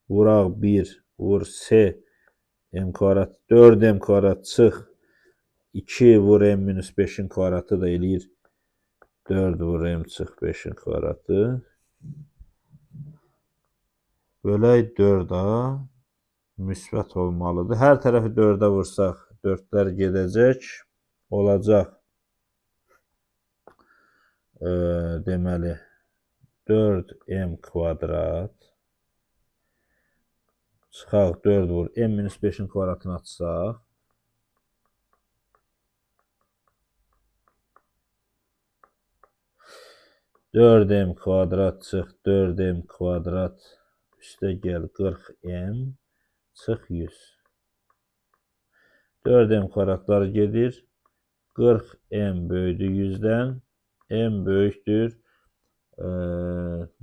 vuraq 1 vur C M kvadrat 4M kvadrat çıx 2 vur M minus 5-in kvadratı da eləyir 4 vur M çıx 5-in kvadratı. Bölək 4A müsbət olmalıdır. Hər tərəfi 4-ə vursaq 4-lər gedəcək. Olacaq. Deməli 4m kvadrat çıxaq 4 vur m minus 5-in kvadratını açsaq 4m kvadrat çıx 4m kvadrat üstə gəl 40m çıx 100. 4m kvadratlar gedir. 40m böyüdü 100-dən. M böyükdür.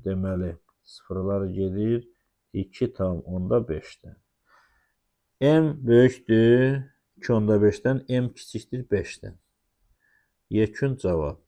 Deməli, sıfırlar gedir. 2,5-dən. M böyükdür 2,5-dən, M kiçikdir 5-dən. Yekun cavab.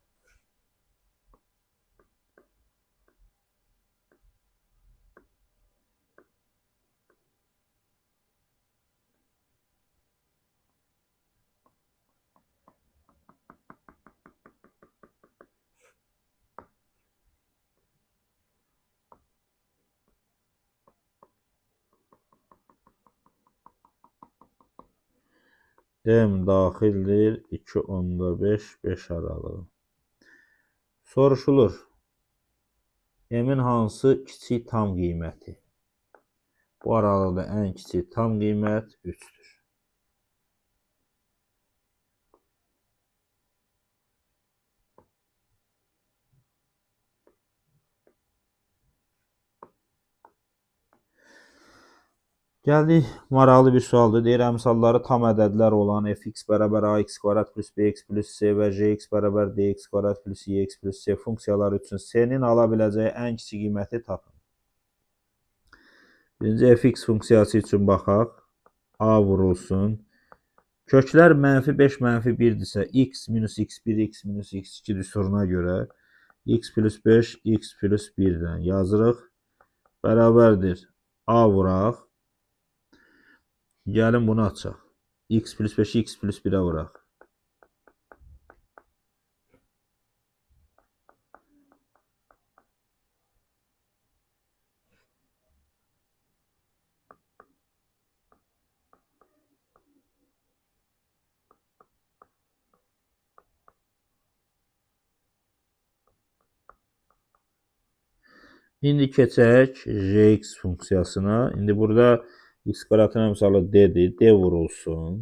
M daxildir 2,5 5 aralığı. Soruşulur. M-in hansı kiçik tam qiyməti? Bu aralıqda ən kiçik tam qiymət 3-dür. Gəldik, maraqlı bir sualdır. Deyir, əmsalları tam ədədlər olan fx bərabər ax kvadrat plus bx plus c və gx bərabər dx kvadrat plus yx plus c funksiyaları üçün c-nin ala biləcəyi ən kiçik qiyməti tapın. Birinci fx funksiyası üçün baxaq. A vurulsun. Köklər mənfi 5, mənfi 1-dirsə, x minus x1, x minus x2 düsturuna görə x plus 5, x plus 1-dən yazırıq. Bərabərdir. A vuraq. Gəlin bunu açaq. X plus 5-i x plus 1-ə vuraq. İndi keçək gx funksiyasına. İndi burada x kvadratın əmsalı d-dir. D vurulsun.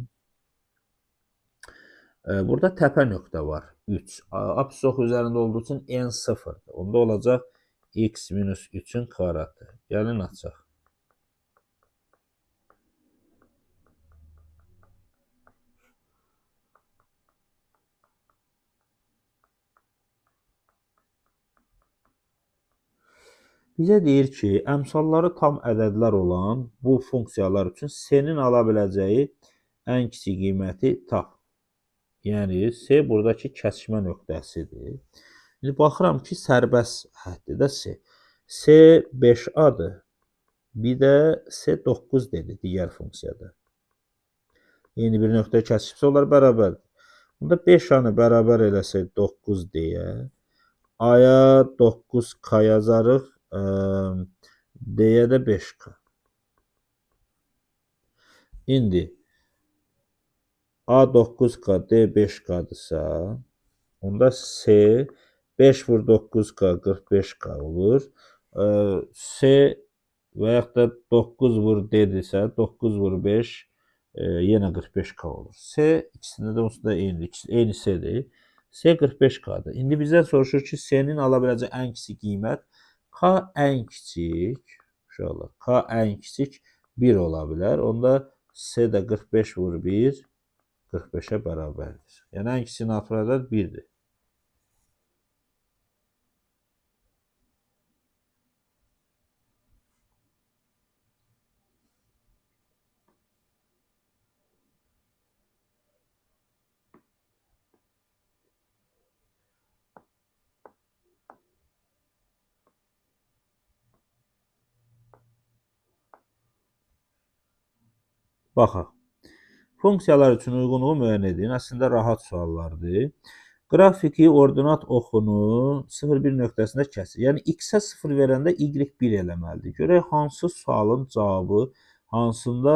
Burada təpə nöqtə var. 3. Apsis oxu üzərində olduğu üçün n 0-dır. Onda olacaq x minus 3-ün kvadratı. Gəlin açaq. Bizə deyir ki, əmsalları tam ədədlər olan bu funksiyalar üçün c-nin ala biləcəyi ən kiçik qiyməti tap. Yəni, c buradakı kəsişmə nöqtəsidir. İndi baxıram ki, sərbəst həddir də c. C 5a-dır. Bir də c 9 dedi digər funksiyada. Eyni bir nöqtə kəsibsə, onlar bərabərdir. Bunda 5a-nı bərabər eləsək 9 deyə, a-ya 9k yazarıq. D-yə də 5K. İndi A 9K, D 5K-dırsa, onda C 5 vur 9K 45K olur. C və yaxud da 9 vur D-dirsə, 9 vur 5 yenə 45K olur. C ikisində də onsuz da eynidir. Eyni C-dir. C 45K-dır. İndi bizdən soruşur ki, C-nin ala biləcəyi ən kiçik qiymət K ən kiçik, uşaqlar, K ən kiçik 1 ola bilər. Onda C də 45 vur 1, 45-ə bərabərdir. Yəni, ən kiçik natural ədəd 1-dir. Baxaq. Funksiyalar üçün uyğunluğu müəyyən edin. Əslində, rahat suallardır. Qrafiki ordinat oxunu 0,1 nöqtəsində kəsir. Yəni, x-ə 0 verəndə y 1 eləməlidir. Görək, hansı sualın cavabı, hansında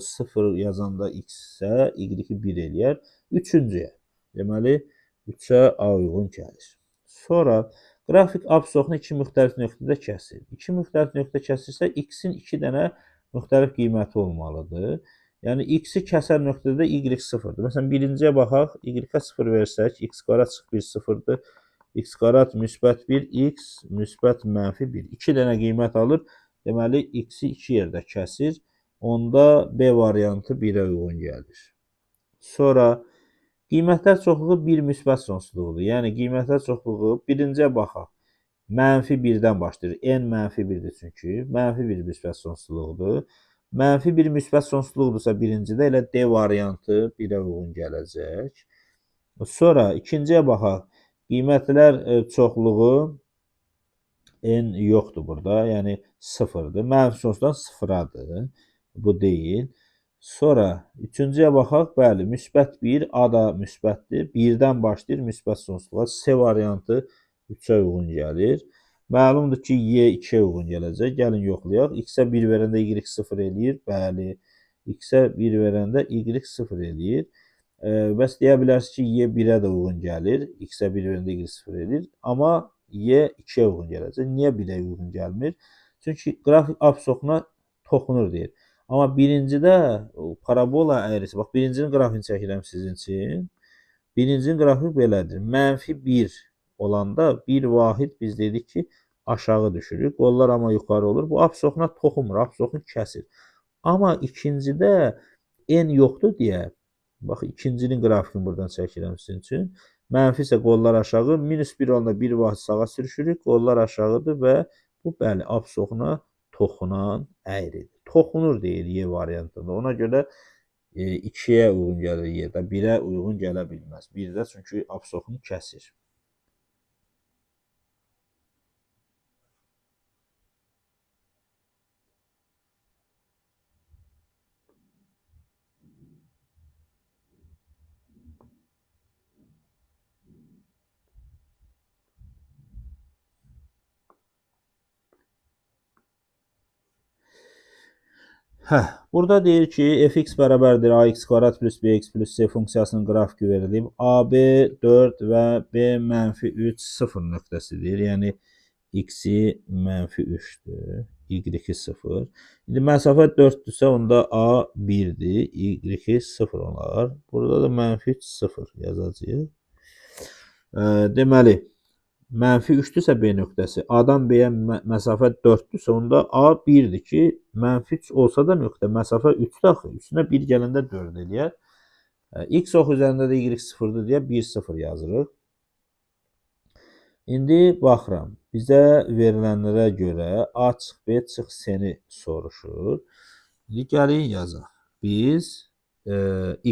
0 yazanda x-ə y-i 1 eləyər? Üçüncüyə. Deməli, 3-ə A uyğun gəlir. Sonra, qrafik abs oxunu iki müxtəlif nöqtədə kəsir. İki müxtəlif nöqtə kəsirsə, x-in 2 dənə müxtəlif qiyməti olmalıdır. Yəni, x-i kəsən nöqtədə y sıfırdır. Məsələn, birinciyə baxaq, y-ə 0 versək, x kvadrat çıx 1 sıfırdır. X kvadrat müsbət 1, x müsbət mənfi 1. 2 dənə qiymət alır. Deməli, x-i 2 yerdə kəsir. Onda B variantı 1-ə uyğun gəlir. Sonra, qiymətlər çoxluğu 1 müsbət sonsuzluğudur. Yəni, qiymətlər çoxluğu birinciyə baxaq. Mənfi 1-dən başlayır. N mənfi 1-dir çünki. Mənfi 1 müsbət sonsuzluğudur. Mənfi 1 müsbət sonsuzluqdursa birincidə elə D variantı 1-ə uyğun gələcək. Sonra ikinciyə baxaq. Qiymətlər çoxluğu N yoxdur burada. Yəni 0-dır. Mənfi sonsuzdan 0-adır. Bu deyil. Sonra üçüncüyə baxaq. Bəli, müsbət 1, A da müsbətdir. 1-dən başlayır müsbət sonsuzluğa. C variantı 3-ə uyğun gəlir. Məlumdur ki, Y 2-yə uyğun gələcək. Gəlin yoxlayaq. X-ə 1 verəndə Y 0 eləyir. Bəli. X-ə 1 verəndə Y 0 eləyir. Bəs deyə bilərsiniz ki, Y 1-ə də uyğun gəlir. X-ə 1 verəndə Y 0 eləyir. Amma Y 2-yə uyğun gələcək. Niyə 1-ə uyğun gəlmir? Çünki qrafik abs oxuna toxunur deyir. Amma birincidə parabola əyrisi, bax birincinin qrafikini çəkirəm sizin üçün. Birincinin qrafiki belədir. Mənfi 1 olanda bir vahid biz dedik ki, aşağı düşürük. Qollar amma yuxarı olur. Bu abs oxuna toxunmur, abs oxunu kəsir. Amma ikincidə n yoxdur deyə, bax ikincinin qrafikini buradan çəkirəm sizin üçün. Mənfi isə qollar aşağı, minus 1 olanda bir vahid sağa sürüşürük, qollar aşağıdır və bu bəli abs oxuna toxunan əyridir. Toxunur deyir Y variantında. Ona görə 2-yə uyğun gəlir Y-də, 1-ə uyğun gələ bilməz. 1-də çünki abs oxunu kəsir. Burada deyir ki, fx bərabərdir ax kvadrat plus bx plus c funksiyasının qrafiki verilib. AB 4 və B mənfi 3 0 nöqtəsidir. Yəni, x-i mənfi 3-dür, y-i 0. İndi məsafə 4-dürsə, onda A 1-dir, y-i 0 olar. Burada da mənfi 3 0 yazacağıq. Deməli, mənfi 3-dürsə B nöqtəsi, A-dan B-yə məsafə 4-dürsə, onda A 1-dir ki, mənfi 3 olsa da nöqtə, məsafə 3-dür axı. Üstünə 1 gələndə 4 eləyər. X ox üzərində də Y 0-dır deyə 1, 0 yazırıq. İndi baxıram, bizə verilənlərə görə A çıx B çıx C-ni soruşur. İndi gəlin yazaq. Biz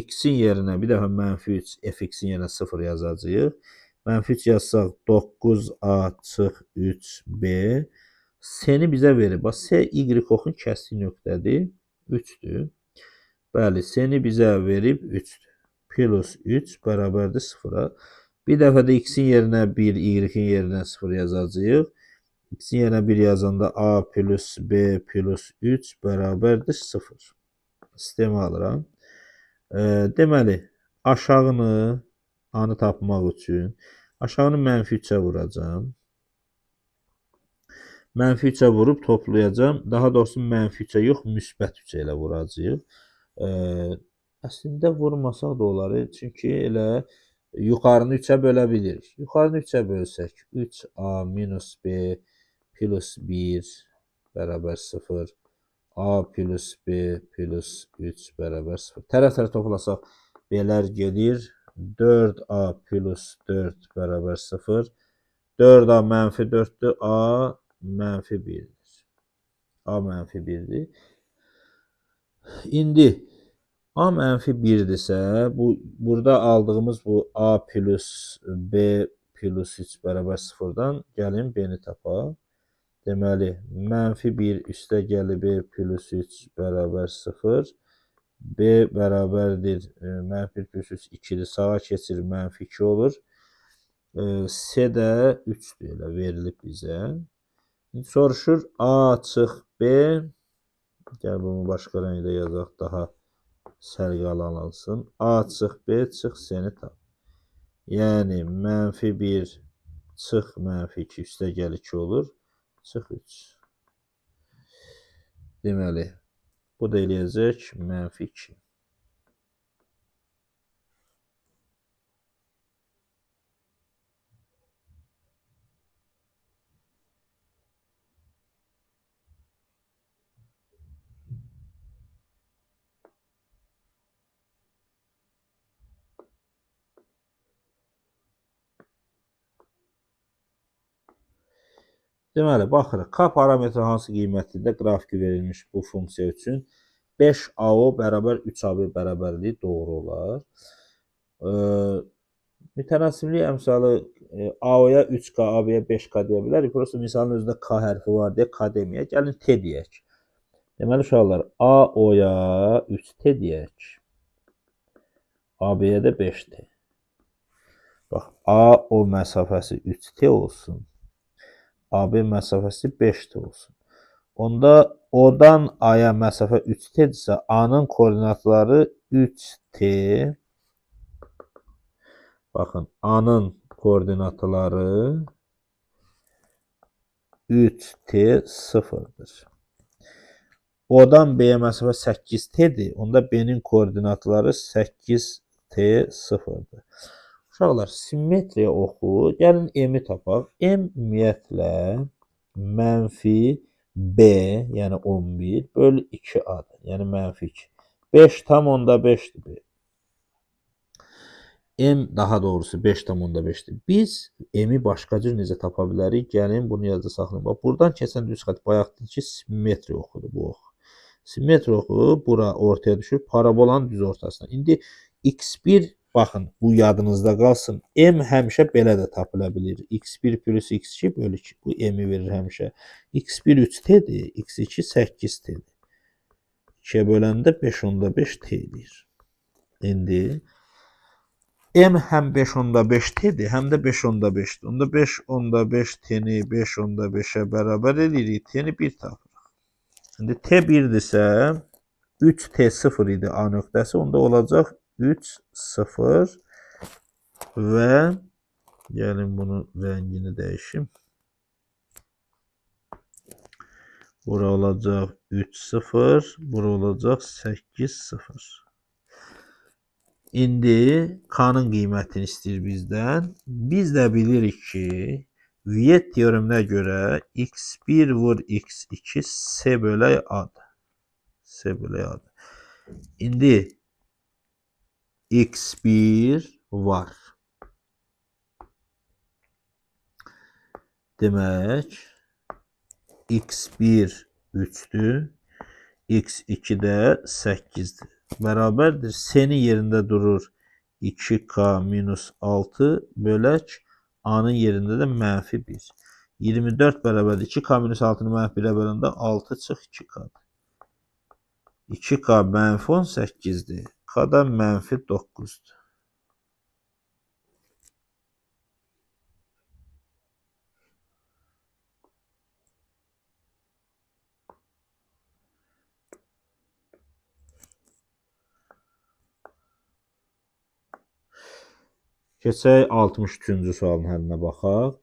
X-in yerinə bir dəfə mənfi 3, fx-in yerinə 0 yazacağıq. Mənfi 3 yazsaq 9A çıx 3B. C-ni bizə verir. Bax, C Y oxun kəsdiyi nöqtədir. 3-dür. Bəli, C-ni bizə verib 3-dür. Plus 3 bərabərdir 0-a. Bir dəfə də X-in yerinə 1, Y-in yerinə 0 yazacağıq. X-in yerinə 1 yazanda A plus B plus 3 bərabərdir 0. Sistemi alıram. Deməli, aşağını A-nı tapmaq üçün aşağını mənfi 3-ə vuracağam. Mənfi 3-ə vurub toplayacağam. Daha doğrusu mənfi 3-ə yox, müsbət 3-ə elə vuracağıq. Əslində vurmasaq da olar. Çünki elə Yuxarını 3-ə bölə bilirik. Yuxarını 3-ə bölsək, 3a minus b plus 1 bərabər 0. A plus b plus 3 bərabər 0. Tərəf-tərəf toplasaq, b-lər gedir. 4a plus 4 bərabər 0. 4a mənfi 4-dür, a mənfi 1-dir. A mənfi 1-dir. İndi a mənfi 1-dirsə, burada aldığımız bu a plus b plus 3 bərabər 0-dan gəlin b-ni tapaq. Deməli, mənfi 1 üstə gəlir b plus 3 bərabər 0. B bərabərdir, mənfi 1 plus 3 2-dir, sağa keçir, mənfi 2 olur. C də 3-dür, elə verilib bizə. İndi soruşur, A çıx B. Gəl bunu başqa rəngdə yazaq, daha səliqəli alınsın. A çıx B çıx C-ni tap. Yəni, mənfi 1 çıx mənfi 2 üstə gəl 2 olur. Çıx 3. Deməli, bu da eləyəcək mənfi 2. Deməli, baxırıq, K parametri hansı qiymətində qrafiki verilmiş bu funksiya üçün 5AO bərabər 3AB bərabərliyi doğru olar. Mütənasiblik əmsalı AO-ya 3K, AB-yə 5K deyə bilərik. Prosta misalın özündə K hərfi var deyə K deməyək. Gəlin T deyək. Deməli, uşaqlar, AO-ya 3T deyək. AB-yə də 5T. Bax, AO məsafəsi 3T olsun. AB məsafəsi 5T olsun. Onda O-dan A-ya məsafə 3T-dirsə, A-nın koordinatları 3T. Baxın, A-nın koordinatları 3T 0-dır. O-dan B-yə məsafə 8T-dir. Onda B-nin koordinatları 8T 0-dır. Uşaqlar, simmetriya oxu. Gəlin M-i tapaq. M ümumiyyətlə mənfi B, yəni 11 bölü 2A-dır. Yəni mənfi 2. 5,5-dir B. M daha doğrusu 5,5-dir. Biz M-i başqa cür necə tapa bilərik? Gəlin bunu yadda saxlayın. Bax, buradan keçən düz xətt bayaq dedik ki, simmetriya oxudur bu ox. Simmetriya oxu bura ortaya düşür, parabolanın düz ortasına. İndi x1, baxın, bu yadınızda qalsın. M həmişə belə də tapıla bilir. x1 plus x2 bölü 2. Bu M-i verir həmişə. x1 3T-dir, x2 8T-dir. 2-yə böləndə 5,5 T eləyir. İndi M həm 5,5 T-dir, həm də 5,5-dir. Onda 5,5 T-ni 5,5-ə bərabər eləyirik. T-ni 1 tapırıq. İndi T 1-dirsə, 3T 0 idi A nöqtəsi. Onda olacaq 3, 0 və gəlin bunun rəngini dəyişim. Bura olacaq 3, 0, bura olacaq 8, 0. İndi K-nın qiymətini istəyir bizdən. Biz də bilirik ki, Viet teoreminə görə x1 vur x2 C bölək A-dır. C bölək A-dır. İndi x1 var. Demək, x1 3-dür, x2 də 8-dir. Bərabərdir. C-nin yerində durur 2K minus 6 bölək A-nın yerində də mənfi 1. 24 bərabərdir. 2K minus 6-nı mənfi 1-ə böləndə 6 çıx 2K-dır. 2K mənfi 18-dir. K da mənfi 9-dur. Keçək 63-cü sualın həllinə baxaq.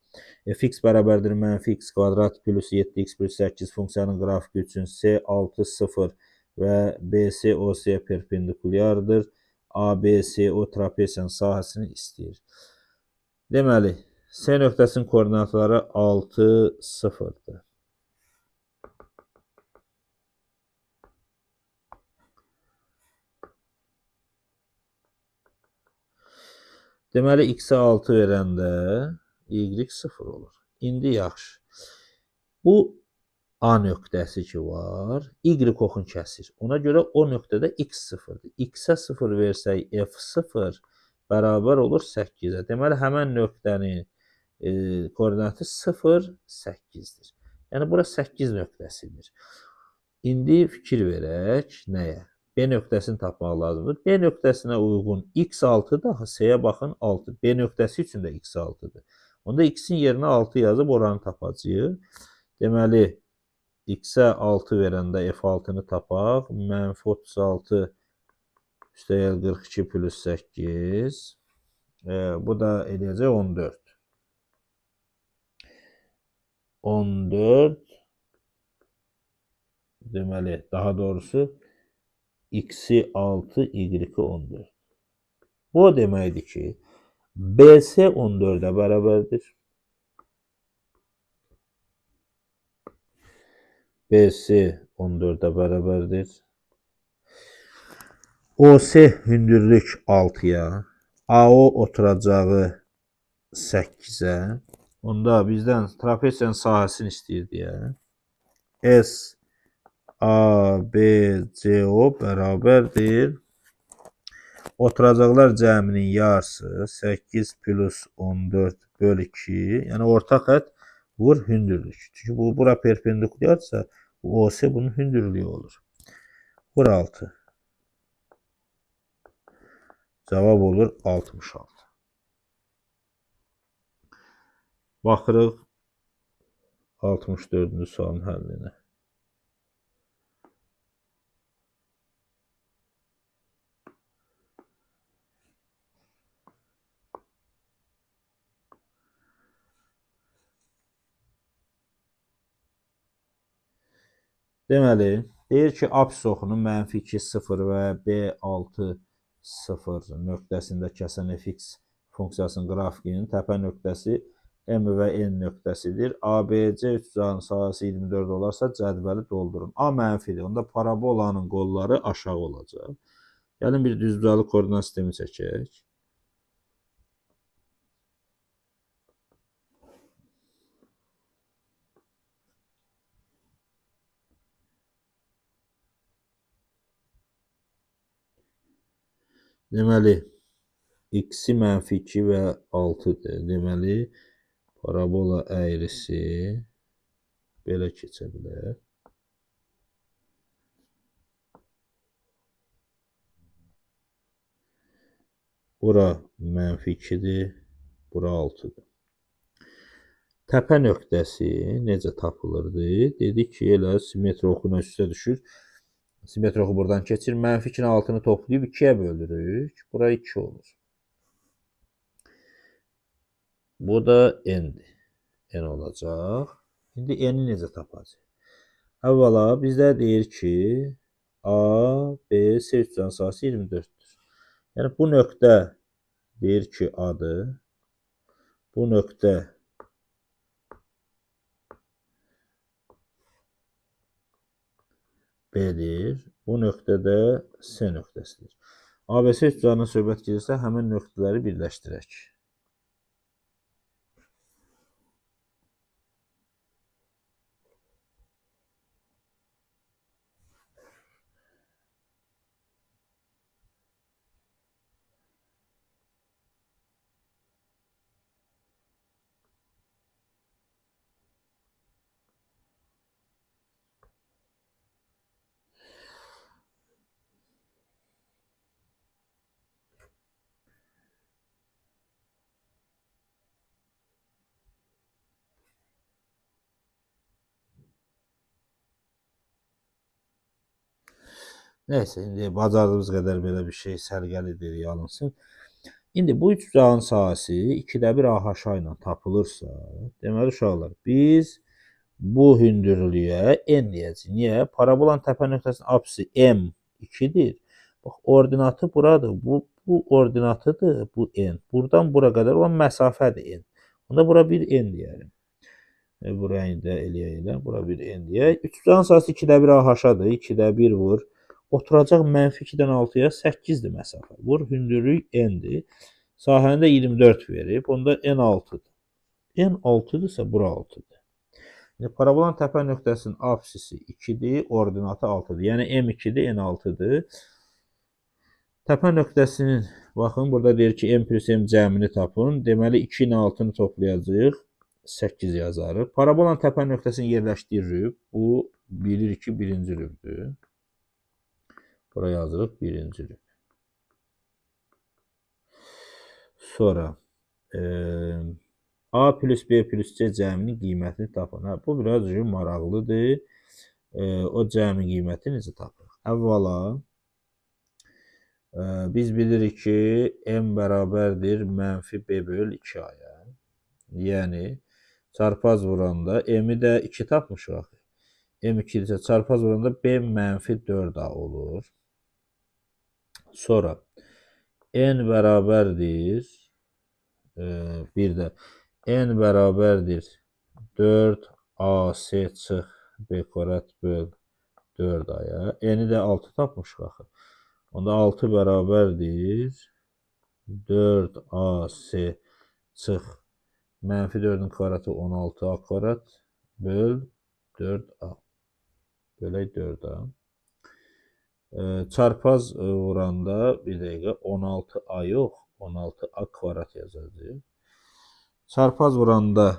Fx bərabərdir mənfi x kvadrat plus 7x plus 8 funksiyanın qrafiki üçün C 6, 0 və BC OC perpendikulyardır. ABCO trapesiyanın sahəsini istəyir. Deməli, C nöqtəsinin koordinatları 6, 0-dır. Deməli, x-ə 6 verəndə y 0 olur. İndi yaxşı. Bu A nöqtəsi ki var, Y oxun kəsir. Ona görə o nöqtədə x 0-dır. X-ə 0 versək f0 bərabər olur 8-ə. Deməli, həmən nöqtənin koordinatı 0, 8-dir. Yəni, bura 8 nöqtəsidir. İndi fikir verək nəyə? B nöqtəsini tapmaq lazımdır. B nöqtəsinə uyğun x 6-dır. Axı, C-yə baxın 6. B nöqtəsi üçün də x 6-dır. Onda x-in yerinə 6 yazıb oranı tapacağıq. Deməli, x-ə 6 verəndə f6-nı tapaq. Mənfi 36 üstəgəl 42 plus 8. Bu da eləyəcək 14. 14 deməli, daha doğrusu x-i 6, y-i 14. Bu o deməkdir ki, BC 14-ə bərabərdir. BC 14-ə bərabərdir. OC hündürlük 6-ya, AO oturacağı 8-ə. Onda bizdən trapesiyanın sahəsini istəyir deyə. S, A, B, C, O bərabərdir. Oturacaqlar cəminin yarısı 8 plus 14 böl 2. Yəni orta xətt vur hündürlük. Çünki bu bura perpendikulyarsa bu OC bunun hündürlüyü olur. Vur 6. Cavab olur 66. Baxırıq 64-cü sualın həllinə. Deməli, deyir ki, apsis oxunun mənfi 2, 0 və B6, 0 nöqtəsində kəsən fx funksiyasının qrafikinin təpə nöqtəsi M və N nöqtəsidir. ABC üçbucağının sahəsi 24 olarsa, cədvəli doldurun. A mənfidir. Onda parabolanın qolları aşağı olacaq. Gəlin bir düzbucaqlı koordinat sistemi çəkək. Deməli, x-i mənfi 2 və 6-dır. Deməli, parabola əyrisi belə keçə bilər. Bura mənfi 2-dir, bura 6-dır. Təpə nöqtəsi necə tapılırdı? Dedik ki, elə simmetri oxuna üstə düşür. Simmetri oxu buradan keçir. Mənfi 2-nin 6-nı toplayıb 2-yə bölürük. Bura 2 olur. Bu da n-dir. N olacaq. İndi n-i necə tapacaq? Əvvəla bizdə deyir ki, A, B, C üçbucağının sahəsi 24-dür. Yəni bu nöqtə deyir ki, A-dır. Bu nöqtə B-dir. Bu nöqtə də C nöqtəsidir. ABC üçbucağından söhbət gedirsə, həmin nöqtələri birləşdirək. Neyse, indi bacardığımız qədər belə bir şey səliqəlidir, yalınsın. İndi bu üçbucağın sahəsi 2-də 1 AH ilə tapılırsa, deməli uşaqlar, biz bu hündürlüyə n deyəcəyik. Niyə? Parabolanın təpə nöqtəsinin apsisi M 2-dir. Bax, ordinatı buradır. Bu ordinatıdır, bu n. Buradan bura qədər olan məsafədir n. Onda bura bir n deyəlim. Burayı da eləyək elə. Bura bir n deyək. Üçbucağın sahəsi 2-də 1 AH-dır. 2-də 1 vur. Oturacaq mənfi 2-dən 6-ya 8-dir məsafə. Vur, hündürlük n-dir. Sahəni də 24 verib. Onda n 6-dır. N 6-dırsa bura 6-dır. İndi parabolanın təpə nöqtəsinin apsisi 2-dir, ordinatı 6-dır. Yəni M 2-dir, N 6-dır. Təpə nöqtəsinin, baxın, burada deyir ki, M plus M cəmini tapın. Deməli, 2 ilə 6-nı toplayacağıq. 8 yazarıq. Parabolanın təpə nöqtəsinin yerləşdiyi rüb. Bu, bilirik ki, birinci rübdür. Bura yazırıq, birinci rüb. Sonra, A plus B plus C cəminin qiymətini tapın. Hə, bu biraz maraqlıdır. O cəmin qiyməti necə tapırıq? Əvvəla, biz bilirik ki, M bərabərdir mənfi B böl 2A-ya. Yəni, çarpaz vuranda M-i də 2 tapmışıq axı. M 2 isə çarpaz vuranda B mənfi 4A olur. Sonra, N bərabərdir, bir də N bərabərdir 4AC çıx B kvadrat böl 4A-ya. N-i də 6 tapmışıq axı. Onda 6 bərabərdir 4AC çıx mənfi 4-ün kvadratı 16A kvadrat böl 4A. Bölək 4A. Çarpaz vuranda bir dəqiqə 16A yox, 16A kvadrat yazacağıq. Çarpaz vuranda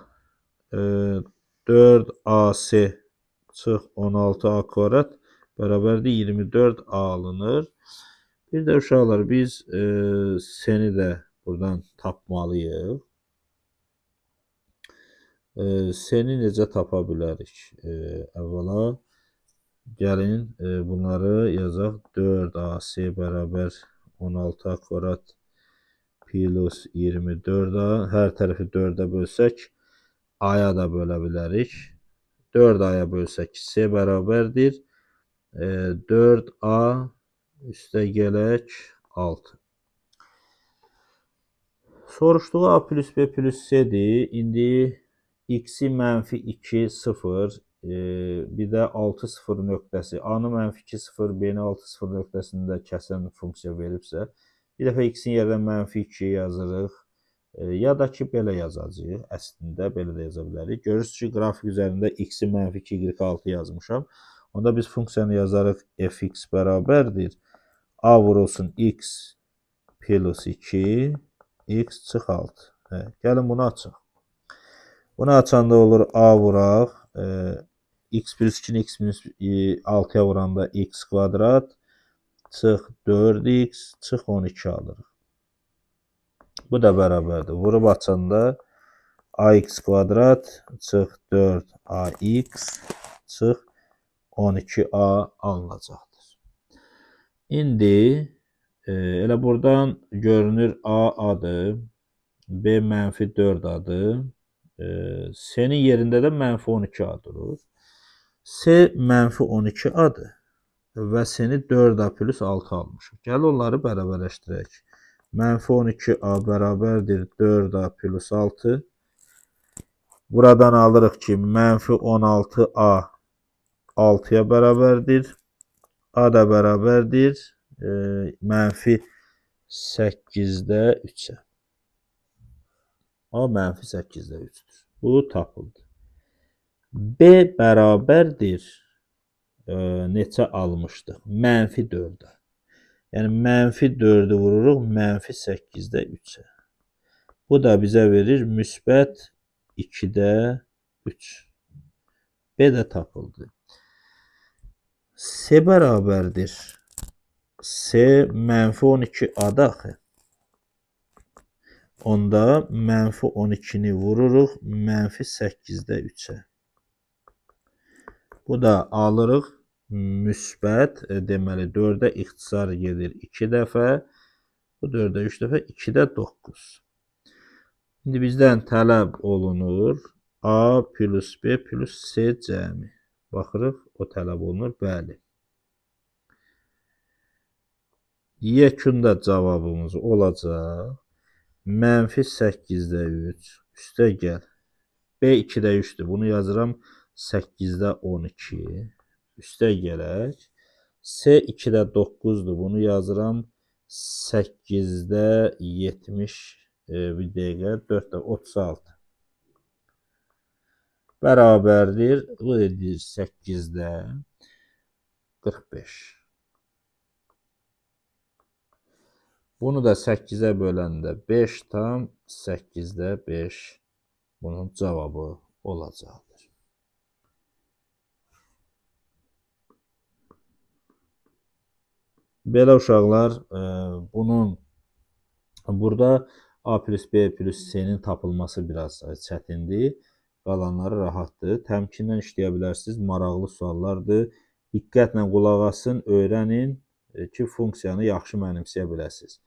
4AC çıx 16A kvadrat bərabərdir 24A alınır. Bir də uşaqlar, biz C-ni də buradan tapmalıyıq. C-ni necə tapa bilərik? Əvvəla gəlin bunları yazaq. 4AC bərabər 16A kvadrat plus 24A. Hər tərəfi 4-ə bölsək, A-ya da bölə bilərik. 4A-ya bölsək, C bərabərdir. 4A üstə gələk 6. Soruşduğu A plus B plus C-dir. İndi X-i mənfi 2, 0, bir də 6, 0 nöqtəsi. A-nı mənfi 2, 0, B-ni 6, 0 nöqtəsində kəsən funksiya veribsə, bir dəfə X-in yerinə mənfi 2 yazırıq. Ya da ki, belə yazacağıq. Əslində, belə də yaza bilərik. Görürsünüz ki, qrafik üzərində X-i mənfi 2, Y 6 yazmışam. Onda biz funksiyanı yazarıq fx bərabərdir. A vurulsun x plus 2, x çıx 6. Hə, gəlin bunu açaq. Bunu açanda olur A vuraq. X plus 2-ni x minus 6-ya vuranda x kvadrat çıx 4x çıx 12 alırıq. Bu da bərabərdir. Vurub açanda ax kvadrat çıx 4ax çıx 12a alınacaqdır. İndi elə buradan görünür A A-dır, B mənfi 4A-dır, C-nin yerində də mənfi 12A durur. C mənfi 12A-dır və C-ni 4A plus 6 almışıq. Gəl onları bərabərləşdirək. Mənfi 12A bərabərdir 4A plus 6. Buradan alırıq ki, mənfi 16A 6-ya bərabərdir. A da bərabərdir mənfi 8-də 3-ə. A mənfi 8-də 3-dür. Bu tapıldı. B bərabərdir neçə almışdıq? Mənfi 4-ə. Yəni, mənfi 4-ü vururuq mənfi 8-də 3-ə. Bu da bizə verir müsbət 2-də 3. B də tapıldı. C bərabərdir. C mənfi 12A-da axı. Onda mənfi 12-ni vururuq mənfi 8-də 3-ə. Bu da alırıq müsbət, deməli 4-ə ixtisar gedir 2 dəfə. Bu 4-ə 3 dəfə, 2-də 9. İndi bizdən tələb olunur A plus B plus C cəmi. Baxırıq, o tələb olunur. Bəli. Yekunda cavabımız olacaq. Mənfi 8-də 3 üstə gəl. B 2-də 3-dür. Bunu yazıram 8-də 12 üstə gələk. C 2-də 9-dur. Bunu yazıram 8-də 70 bir dəqiqə 4-də 36. Bərabərdir. Bu edir 8-də 45. Bunu da 8-ə böləndə 5,8-də 5 bunun cavabı olacaqdır. Belə uşaqlar, bunun burada A plus B plus C-nin tapılması biraz çətindir. Qalanları rahatdır. Təmkinlə işləyə bilərsiniz. Maraqlı suallardır. Diqqətlə qulaq asın, öyrənin ki, funksiyanı yaxşı mənimsəyə biləsiniz.